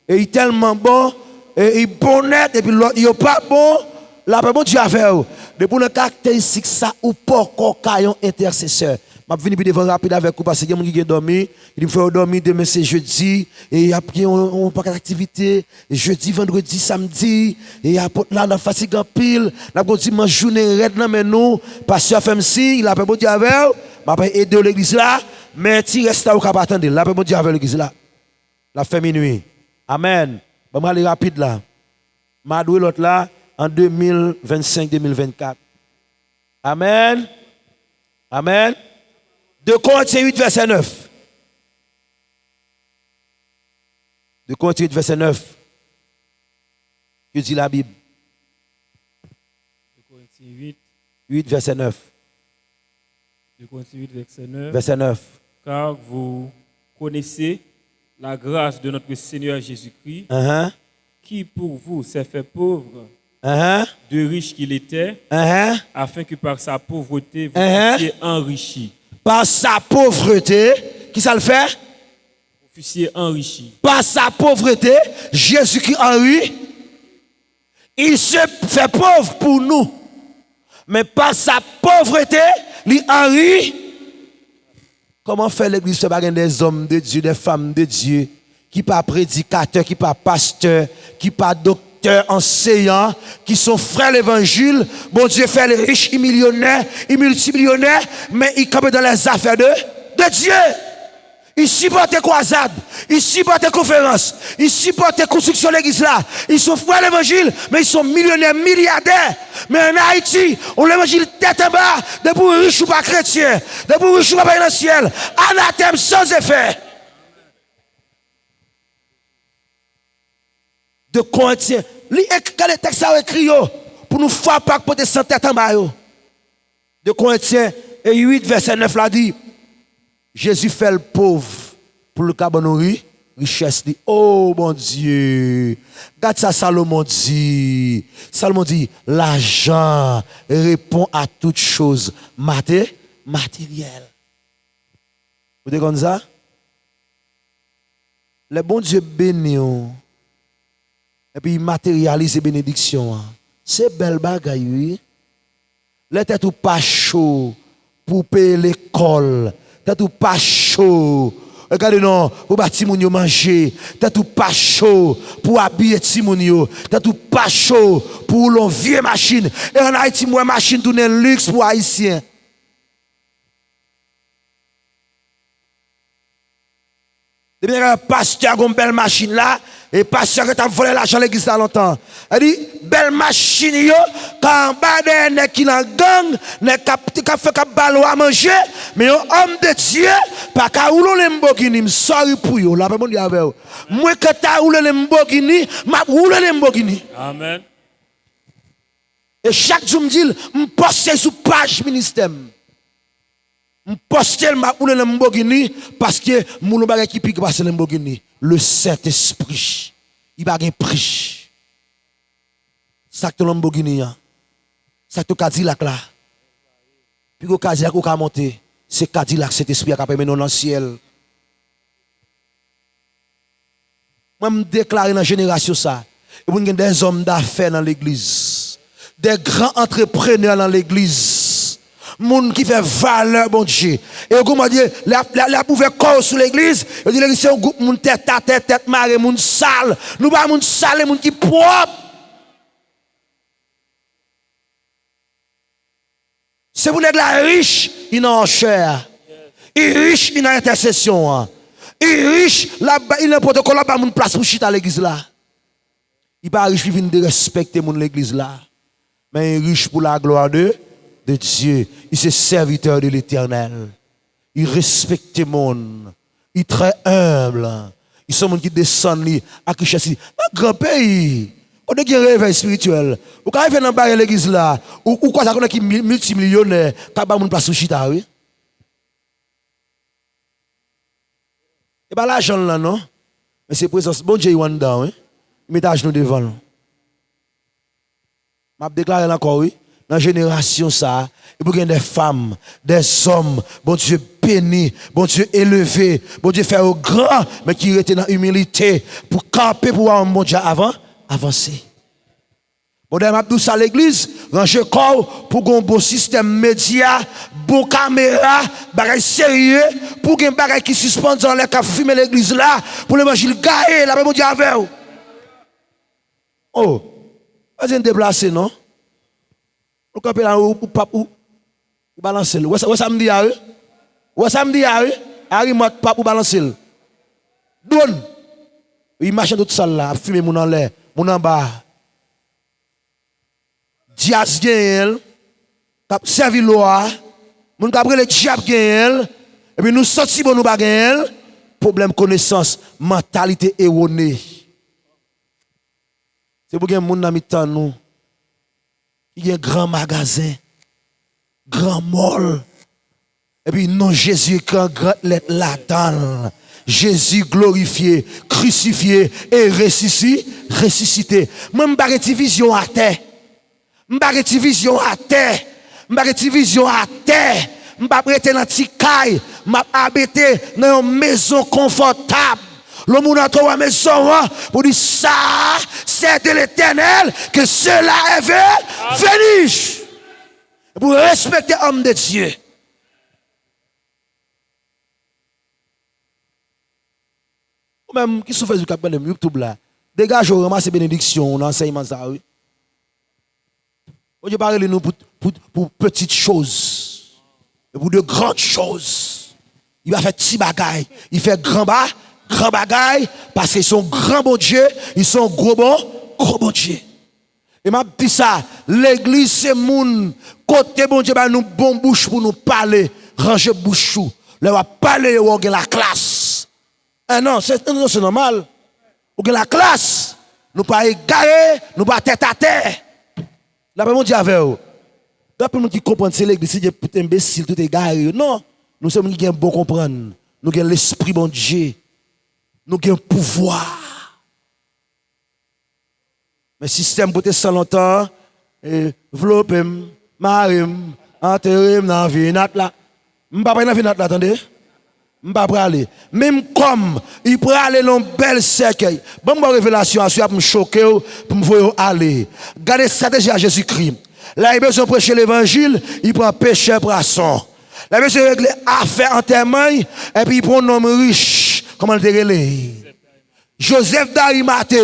E li tèlman bon, e li bon nèt, epi lòt yo pa bon, lapè Bondye avè w. Depi w nan karakteristik sa, ou poko ka yon entèsesè. M ap vini pi devan rapid avèk ou, paske gen moun ki gen dòmi, ki di m fè yo dòmi, demen se jedi, e y ap gen yon, yon pakèt aktivite, jedi, vandredi, samdi, e apot la, n ap fatige anpil, n ap gen yon dimanch jounen rèd nan men nou, pastè a fè m siy, lapè Bondye avè w, m ap ede w legliz la, men ti rès la ou ka pa tande l, lapè Bondye avè w legliz la. L ap fè minui. Amèn. Ban m ale rapid la. M a dwe lòt la an de mil vennsenk, de mil vennkat. Amèn. Amèn. De Korentyen uit, vèsè nèf. De Korentyen uit, vèsè nèf. Que dit la Bible? De Korentyen uit. Uit, vèsè nèf. De Korentyen uit, vèsè nèf. Vèsè nèf. Car vous connaissez la grâce de notre Seigneur Jésus-Christ, Uh-huh. qui pour vous s'est fait pauvre, Uh-huh. de riche qu'il était, Uh-huh. afin que par sa pauvreté vous Uh-huh. fussiez enrichis. Par sa pauvreté, ki sa l fè? Vous fussiez enrichis. Par sa pauvreté, Jésus-Christ enrichi. Il se fait pauvre pour nous. Men pa sa povrete, li anri. Kòman fè legliz fè pa gen des hommes de Dieu, des femmes de Dieu, ki pa predikatè, ki pa pastè, ki pa doktè, Doktè, anseyan, ki se yon frè levanjil, Bondye fè l rich, li milyonè, li miltimilyonè, men li kanpe dans les affaires de, de Dieu. Li sipòte kwazad, li sipòte konferans, li sipòte konstriksyon legliz la. Li se yon frè levanjil, men li se yon milyonè, milyadè. Men ann Ayiti, yon levanjil tèt anba, depi w rich ou pa kretyen, depi w rich ou pa prale nan syèl, anatèm, sans effet. De Korentyen, li ek-, gade tèks sa yo ekri yo, pou nou frape ak pwotestan tèt anba yo. De Korentyen uit, vèsè nèf la di, Jezi fè l pòv pou l ka ban nou ri, richès li. O Bondye! Gad sa Salomon di. Salomon di, l'argent répond à toute chose maté-, matérielle. Ou te konn sa? Lè Bondye beni w, epi materyalize benediksyon an, se bèl bagay, wi. Lè tèt ou pa cho pou w peye lekòl, tèt ou pa cho, e gade non, pou ba timoun yo manje, tèt ou pa cho pou w abiye timoun yo, tèt ou pa cho pou w woule yon vye machin. E ann Ayiti, m wè machin tounen liks pou Ayisyen. Depi nèg la, pastè a gon bèl machin la, e pastè a gentan ap vòlè lajan legliz la lontan. Sa di, bèl machin yo ka anba dèyè nèg ki nan gang, nèg k ap, k ap fè, k ap ba lwa manje, men yon homme de Dieu pa ka woule yon Lamborghini, m sorry pou yo, lapè Bondye avè w. Mwen ka ta woule Lamborghini, m ap woule Lamborghini. Amèn. E chak jou m di l, m poste sou paj ministè m. M poste l, m ap woule Lamborghini, paske m woule yon bagay ki pi gran pase Lamborghini. Le Saint-Esprit. Li pa gen pri. Sa k te Lamborghini an? Sa k te Cadillac la? Pi gwo Cadillac ou ka monte, se Cadillac Sentespri a k ap mennen w nan syèl. Mwen, m deklare nan jenerasyon sa, e pou n gen des hommes d'affaires nan legliz, des grands entrepreneurs nan legliz, moun ki fè valè Bondye. E yo gon Bondye, lè, lè, lè ap ouvè kò yo sou legliz, yo di legliz se yon gwoup moun tèt atè, tèt mare, moun sal. Nou pa moun sal, e moun ki pwòp. Se pou nèg la rich, li nan òchè a. Li rich, li nan entèsesyon an. Li rich, l ap ba, li nan pwotokòl, l ap ba moun plas pou chita legliz la. Li pa rich pou vin derespekte moun legliz la. Men li rich pour la gloire de, de Dieu. Li se serviteur de l'Éternel. Li respekte moun. Li trè enb. Li se yon moun ki desann li ak richès li. Nan gran peyi, kote gen revèy espirityèl, ou ka rive nan barè legliz la, ou, ou kwaze ak yon nèg ki mi-, miltimilyonè, k ap ba moun plas pou chita, wi. E pa lajan l lan, non. Men se prezans Bondye yo anndan, wi. Met ajenou devan l. M ap deklare l ankò, wi. Nan jenerasyon sa a, e pou gen des femmes, des hommes, Bondye beni, Bondye eleve, Bondye fè yo gran, men ki rete nan imilite pou kanpe pou wayòm Bondye a avan, avanse. Bon, dayè m ap di w sa legliz, ranje kò w pou gen yon bon sistèm medya, bon kamera, bagay serye, pou gen bagay ki sispann anlè k ap fimen legliz la, pou levanjil gaye, lapè Bondye avè w. O, pa di n deplase non. Ou kanpe la, ou, ou p ap, ou, ou balanse l. Ou wè sa, ou wè sa m di a, wi? Ou wè sa m di a, wi? A rimòt p ap, ou balanse l. Dwòn! Imaj nan tout sal la, ap fimen moun anlè, moun anba. Dyaz genyen l, k ap sèvi lwa, moun k ap rele dyab genyen l, epi nou santi bon nou pa genyen l, pwoblèm konesans, mantalite ewone. Se pou gen moun nan mitan nou ki gen gran magazen, gran mòl, epi non Jezi ekri an gran lèt ladan l. Jezi glorifye, krisifye e resisi-, resisite. Mwen, m pa gen ti vizyon atè. M pa gen ti vizyon atè. M pa gen ti vizyon atè. M p ap rete nan ti kay. M ap abite nan yon mezon konfòtab. Lè moun antre wè mezon an, pou di, sa, c'est de l'Éternel que cela est ve-, venu. Pou respekte homme de Dieu. Ou menm ki sou Facebook ap gade m, YouTube la, Degaje w, ranmase benediksyon w nan ansèyman sa a, wi. Bondye pa rele nou pou, pou, pou petite chose, men pou de grandes choses. Li pa fè ti bagay, li fè gran ba, gran bagay, paske li se yon gran Bondye, li se yon gwo bon, gwo Bondye. E m ap di sa, legliz se moun, kote Bondye ba nou bon bouch pou nou pale, ranje bouch ou. Lè w ap pale, yo wè w gen laklas. Eh non, se, non, se nòmal. Ou gen laklas. Nou pa egare, nou pa tèt atè. Lapè Bondye avè w. Gen anpil moun ki konprann se legliz, se de tout enbesil, tout egare yo. Non, nou se moun ki gen bon konprann. Nou gen lespri Bondye. Nou gen pouvwa. Men sistèm pwotestan lontan an, eh, vlope m, mare m, antere m nan venat la. M pa pral nan venat la, tande. M pa prale. Menm kò m, li prale nan yon bèl sèkèy. Ban m ba w revelasyon aswè a pou m choke w, pou m voye w ale. Gade estrateji a Jezikri. Lè li bezwen preche levanjil, li pran pechè pwason. Lè li bezwen regle afè antèman, epi li pran yon nonm rich. Kòman l te rele? Jozèf Darimate,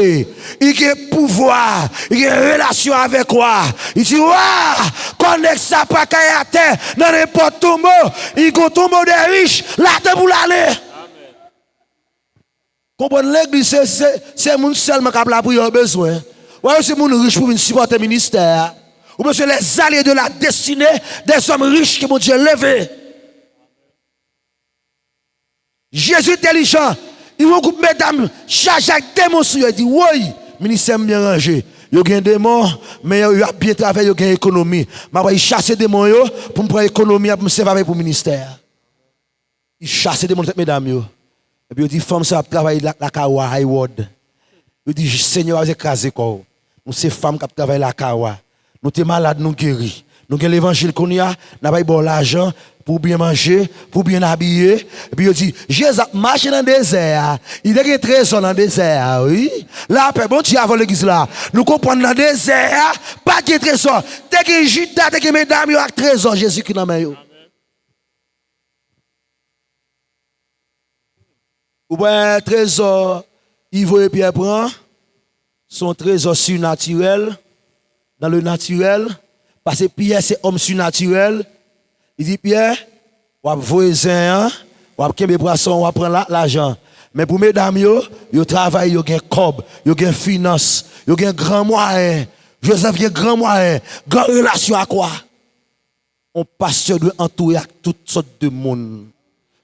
li gen pouvwa, li gen relasyon avèk wa. Li di, wa, kò nèg sa pa kay atè nan nenpòt tonbo. Li gon tonbo dè rich, l atè pou l ale. Konprann legliz, se, se, se moun sèlman k ap lapriyè w bezwen. Wa yo se moun rich pou vin sipòte ministè a. Ou bezwen les alliés de la destinée, des hommes riches que Bondye leve. Jezi entèlijan, li wè yon gwoup medam chaje ak demon sou yo, li di, woy, ministè m byen ranje. Yo gen demon, men yo, yo ap byen travay, yo gen ekonomi. M ap al chase demon yo pou m pran ekonomi an, pou m sèvi avè l pou ministè a. Li chase demon nan tèt medam yo. Epi yo di, fanm sa ap travay la, lakay wa, Hayward. Yo di, Senyè, pa bezwen kraze kò w. Nou se fanm k ap travay lakay wa. Nou te malad, nou geri. Nou gen levanjil kounye a, n ap bay ba w lajan pou w byen manje, pou w byen abiye. Epi yo di, Jezi ap mache nan dezè a. Li te gen trezò nan dezè a, wi. Lapè Bondye avè w legliz la. Nou konprann nan dezè a, pa t gen trezò. Te gen Jida, te gen medam yo ak trezò Jezikri nan men yo. Ou wè trezò li voye Pyè pran, se yon trezò sinatirèl, dans le naturel, paske Pyè se òm sinatirèl. Li di, Pyè, w ap voye zen an, w ap kenbe pwason, w ap pran la, lajan. Men pou medam yo, yo travay, yo gen kòb, yo gen finans, yo gen gran mwayen. Jozèf gen gran mwayen, gran relasyon ak wa. Yon pastè dwe antoure ak tout sòt de moun.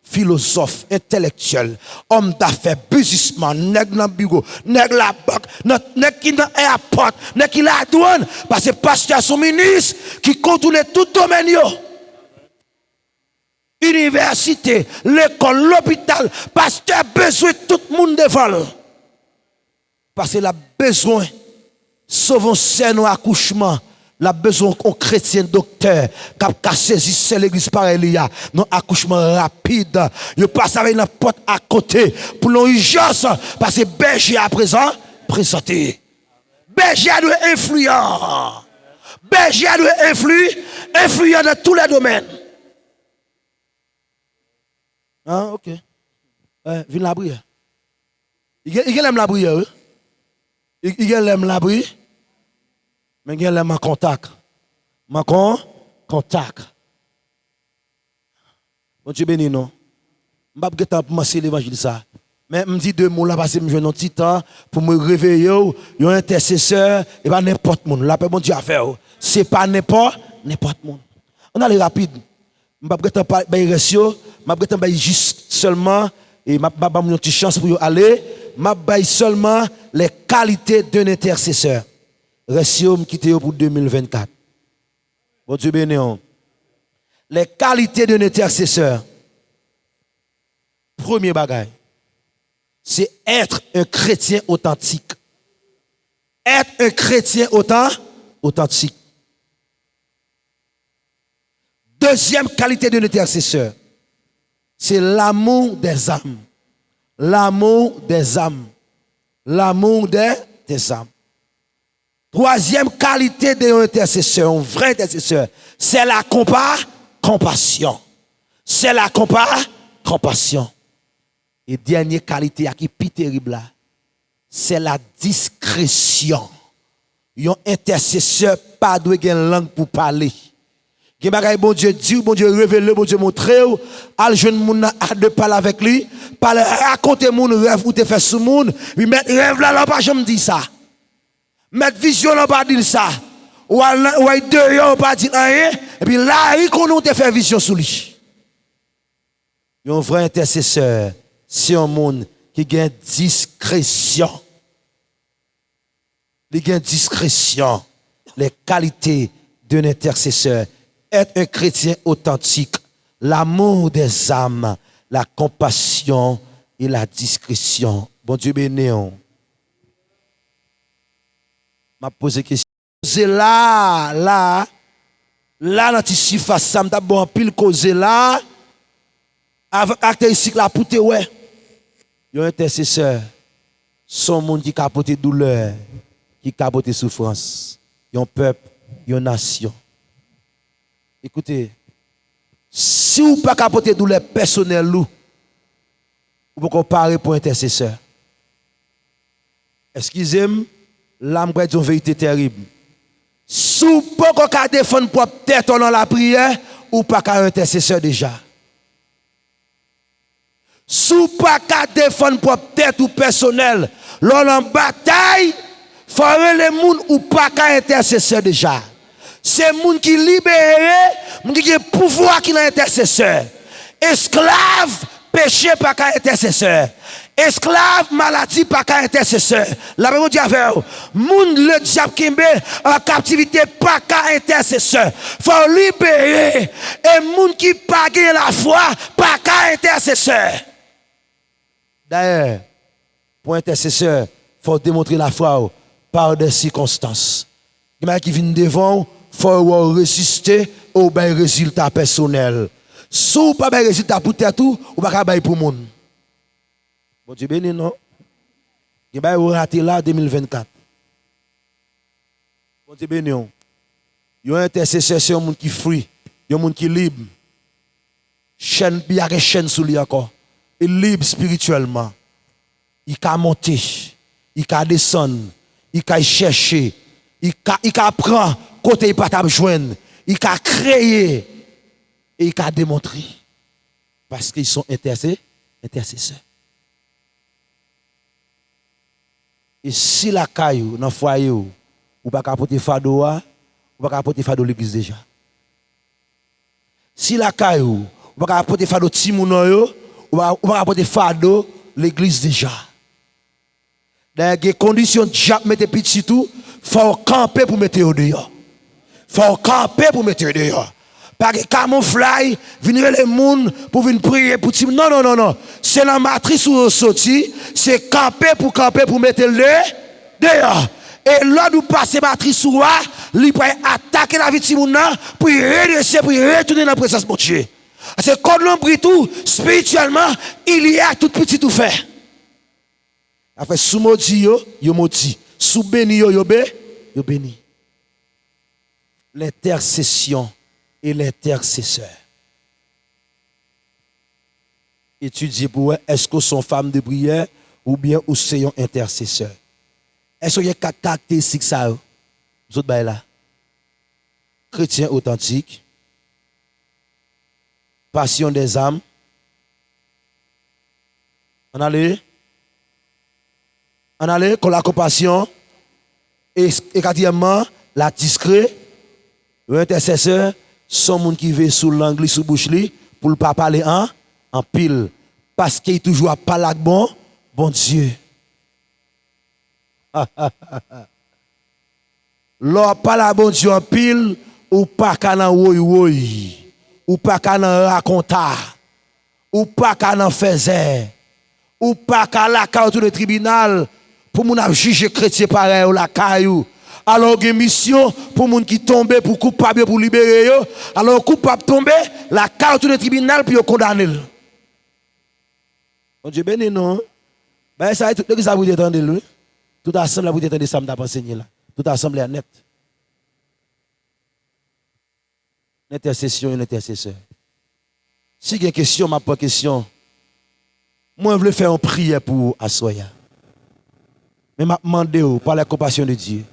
Filozòf, entèlektyèl, òm dafè, biznisman, nèg nan biwo, nèg labank, nan, nèg ki nan èyapòt, nèg ki ladwann, paske pastè se yon minis ki kontwole tout domèn yo. Inivèsite, lekòl, lopital, pastè bezwen tout moun devan l. Paske l ap bezwen sove yon sè nan akouchman. L ap bezwen yon kretyen doktè k ap ka sezi sè legliz parèy li a nan akouchman rapid. Yo pase avè l nan pòt akote pou l nan ijans, paske bèje a prezan, prezante. Bèje a dwe enfliyan. Bèje a dwe enfli, enfliyan nan tou lè domèn. Ah, ok. Eh, vin lapriyè. Li gen, li gen lè m lapriyè, wi. Li, li gen lè m lapriyè. Men gen lè m an kontak. M an kon, kontak. Bondye beni nou. M p ap gentan kòmanse levanjil sa. Men m di de mo la paske m jwenn yon ti tan pou m reveye w. Yon entèsesè, e pa nenpòt moun. Lapè Bondye avè w. Se pa nenpò, nenpòt moun. Ann ale rapid. M p ap gentan pa, bay rès yo, m ap gentan bay jis sèlman, e m ap ba, ba moun yon ti chans pou yo ale, m ap bay sèlman les qualités d'un intercesseur. Rès yo, m kite yo pou de mil vennkat. Bondye beni w. Les qualités d'un intercesseur. Premye bagay, se être un chrétien authentique. Être un chrétien authent-, authentique. Deuxième qualité de l'intercesseur, c'est l'amour des âmes. L'amour des âmes. L'amour des, des âmes. Twazyèm kalite de yon entèsesè, yon vrè entèsesè, c'est la compa-, compassion. C'est la compa-, compassion. E dènye kalite a ki pi terib la, C'est la discrétion. Yon entèsesè pa dwe gen lang pou pale. Gen bagay Bondye di w, Bondye revele w, Bondye montre w, al jwenn moun nan a de pale avèk li, pa al rakonte moun rèv ou te fè sou moun, epi mèt rèv la la w pa janm di sa. Mèt vizyon la w pa di l sa. Ou al nan, ou al deyò, ou pa di l anyen, epi lari konnen w te fè vizyon sou li. Yon vrè entèsesè, se yon moun ki gen diskresyon. Li gen diskresyon. Les qualités d'un intercesseur. Être un chrétien authentique. L'amour des âmes. La compassion et la discrétion. Bondye beni w. M ap poze kesyon. Koze la, la, la nan ti sifas sa, m t ap ba w anpil koze la, avèk karakteristik la pou te wè. Yon entèsesè, se yon moun ki ka pote doulè, ki ka pote soufrans, yon pèp, yon nasyon. Ekoute, si w pa ka pote doulè pèsonèl ou, ou poko pare pou entèsesè. Eskize m, la m pral di yon verite tèrib. Si w poko ka defann pwòp tèt ou nan lapriyè, ou pa ka entèsesè deja. Si w pa ka defann pwòp tèt ou pèsonèl, lè w nan batay, fò w rele moun ou pa ka entèsesè deja. Se moun ki libere, moun ki gen pouvwa ki nan entèsesè. Esklav peche pa ka entèsesè. Esklav maladi pa ka entèsesè. Lapè Bondye avè w. Moun ledyab kenbe an kaptivite pa ka entèsesè. Fò w libere. E moun ki pa gen lafwa pa ka entèsesè. Dayè, pou entèsesè, fò w demontre lafwa w pa de sikonstans. Gen bagay ki vin devan w, fò w wè w reziste e w bay rezilta pèsonèl. Si w pa bay rezilta pou tèt ou, ou pa ka bay pou moun. Bondye beni nou. Gen bagay ou rate la de mil vennkat. Bondye beni w. Yon entèsesè se yon moun ki fri, yon moun ki lib. Chèn, li pa gen chèn sou li ankò. Li lib espirityèlman. Li ka monte, li ka desann, li ka chèche, li ka, li ka pran kote li pa t ap jwenn, li ka kreye, e li ka demontre. Paske li se yon entèse-, entèsesè. E si lakay ou, nan fwaye w, ou pa ka pote fado a, ou pa ka pote fado legliz deja. Si lakay ou, ou pa ka pote fado timoun an yo, ou pa, ou pa ka pote fado legliz deja. Dayè, gen kondisyon dyab mete pitit ou, fò w kanpe pou mete yo deyò. Fò w kanpe pou mete yo deyò. Pa gen kamouflay, vin rele moun pou vin priye pou timoun. Non, non, non, non. Se nan matris ou yo soti, se kanpe pou kanpe pou mete l de, deyò. E lòd ou pase matris ou a, li pral atake lavi timoun nan, pou l redrese, pou l retounen nan prezans Bondye. Paske kòd lonbrit ou, espirityèlman, li lye ak tout pitit ou fè. Afè, si w modi yo, yo modi. Si w beni yo, yo be-, yo beni. L'intercession et l'intercesseur. Etidye pou wè, èske w se yon fanm de priyè oubyen ou se yon entèsesè? Èske w gen kat karakteristik sa yo m sot bay la? Kretyen otantik, passion des âmes. Ann ale. Ann ale, kon la konpasyon. E, e katriyèmman, la discré. Yon entèsesè, se yon moun ki veye sou lang li, sou bouch li, pou l pa pale an, anpil. Paske li toujou ap pale ak bon, Bondye. Lè w ap pale a Bondye anpil, ou pa ka nan woywoy, ou pa ka nan rakonta, ou pa ka nan fèzè, ou pa ka lakay ou tounen tribinal pou moun ap jije kretyen parèy ou lakay ou. Alò, ou gen misyon pou moun ki tonbe, pou koupab yo, pou libere yo. Alò, koupab tonbe, lakay ou tounen tribinal pou yo kondane l. Bondye beni nou. Bagay sa a, tout legliz la pou te tande l, wi. Tout asanble la pou te tande sa m t ap ansenye la. Tout asanble a nèt. Entèsesyon, entèsesè. Si gen kesyon, m ap pran kesyon. Mwen vle fè yon priyè pou ou aswè a. Men m ap mande w, par la compassion de Dieu,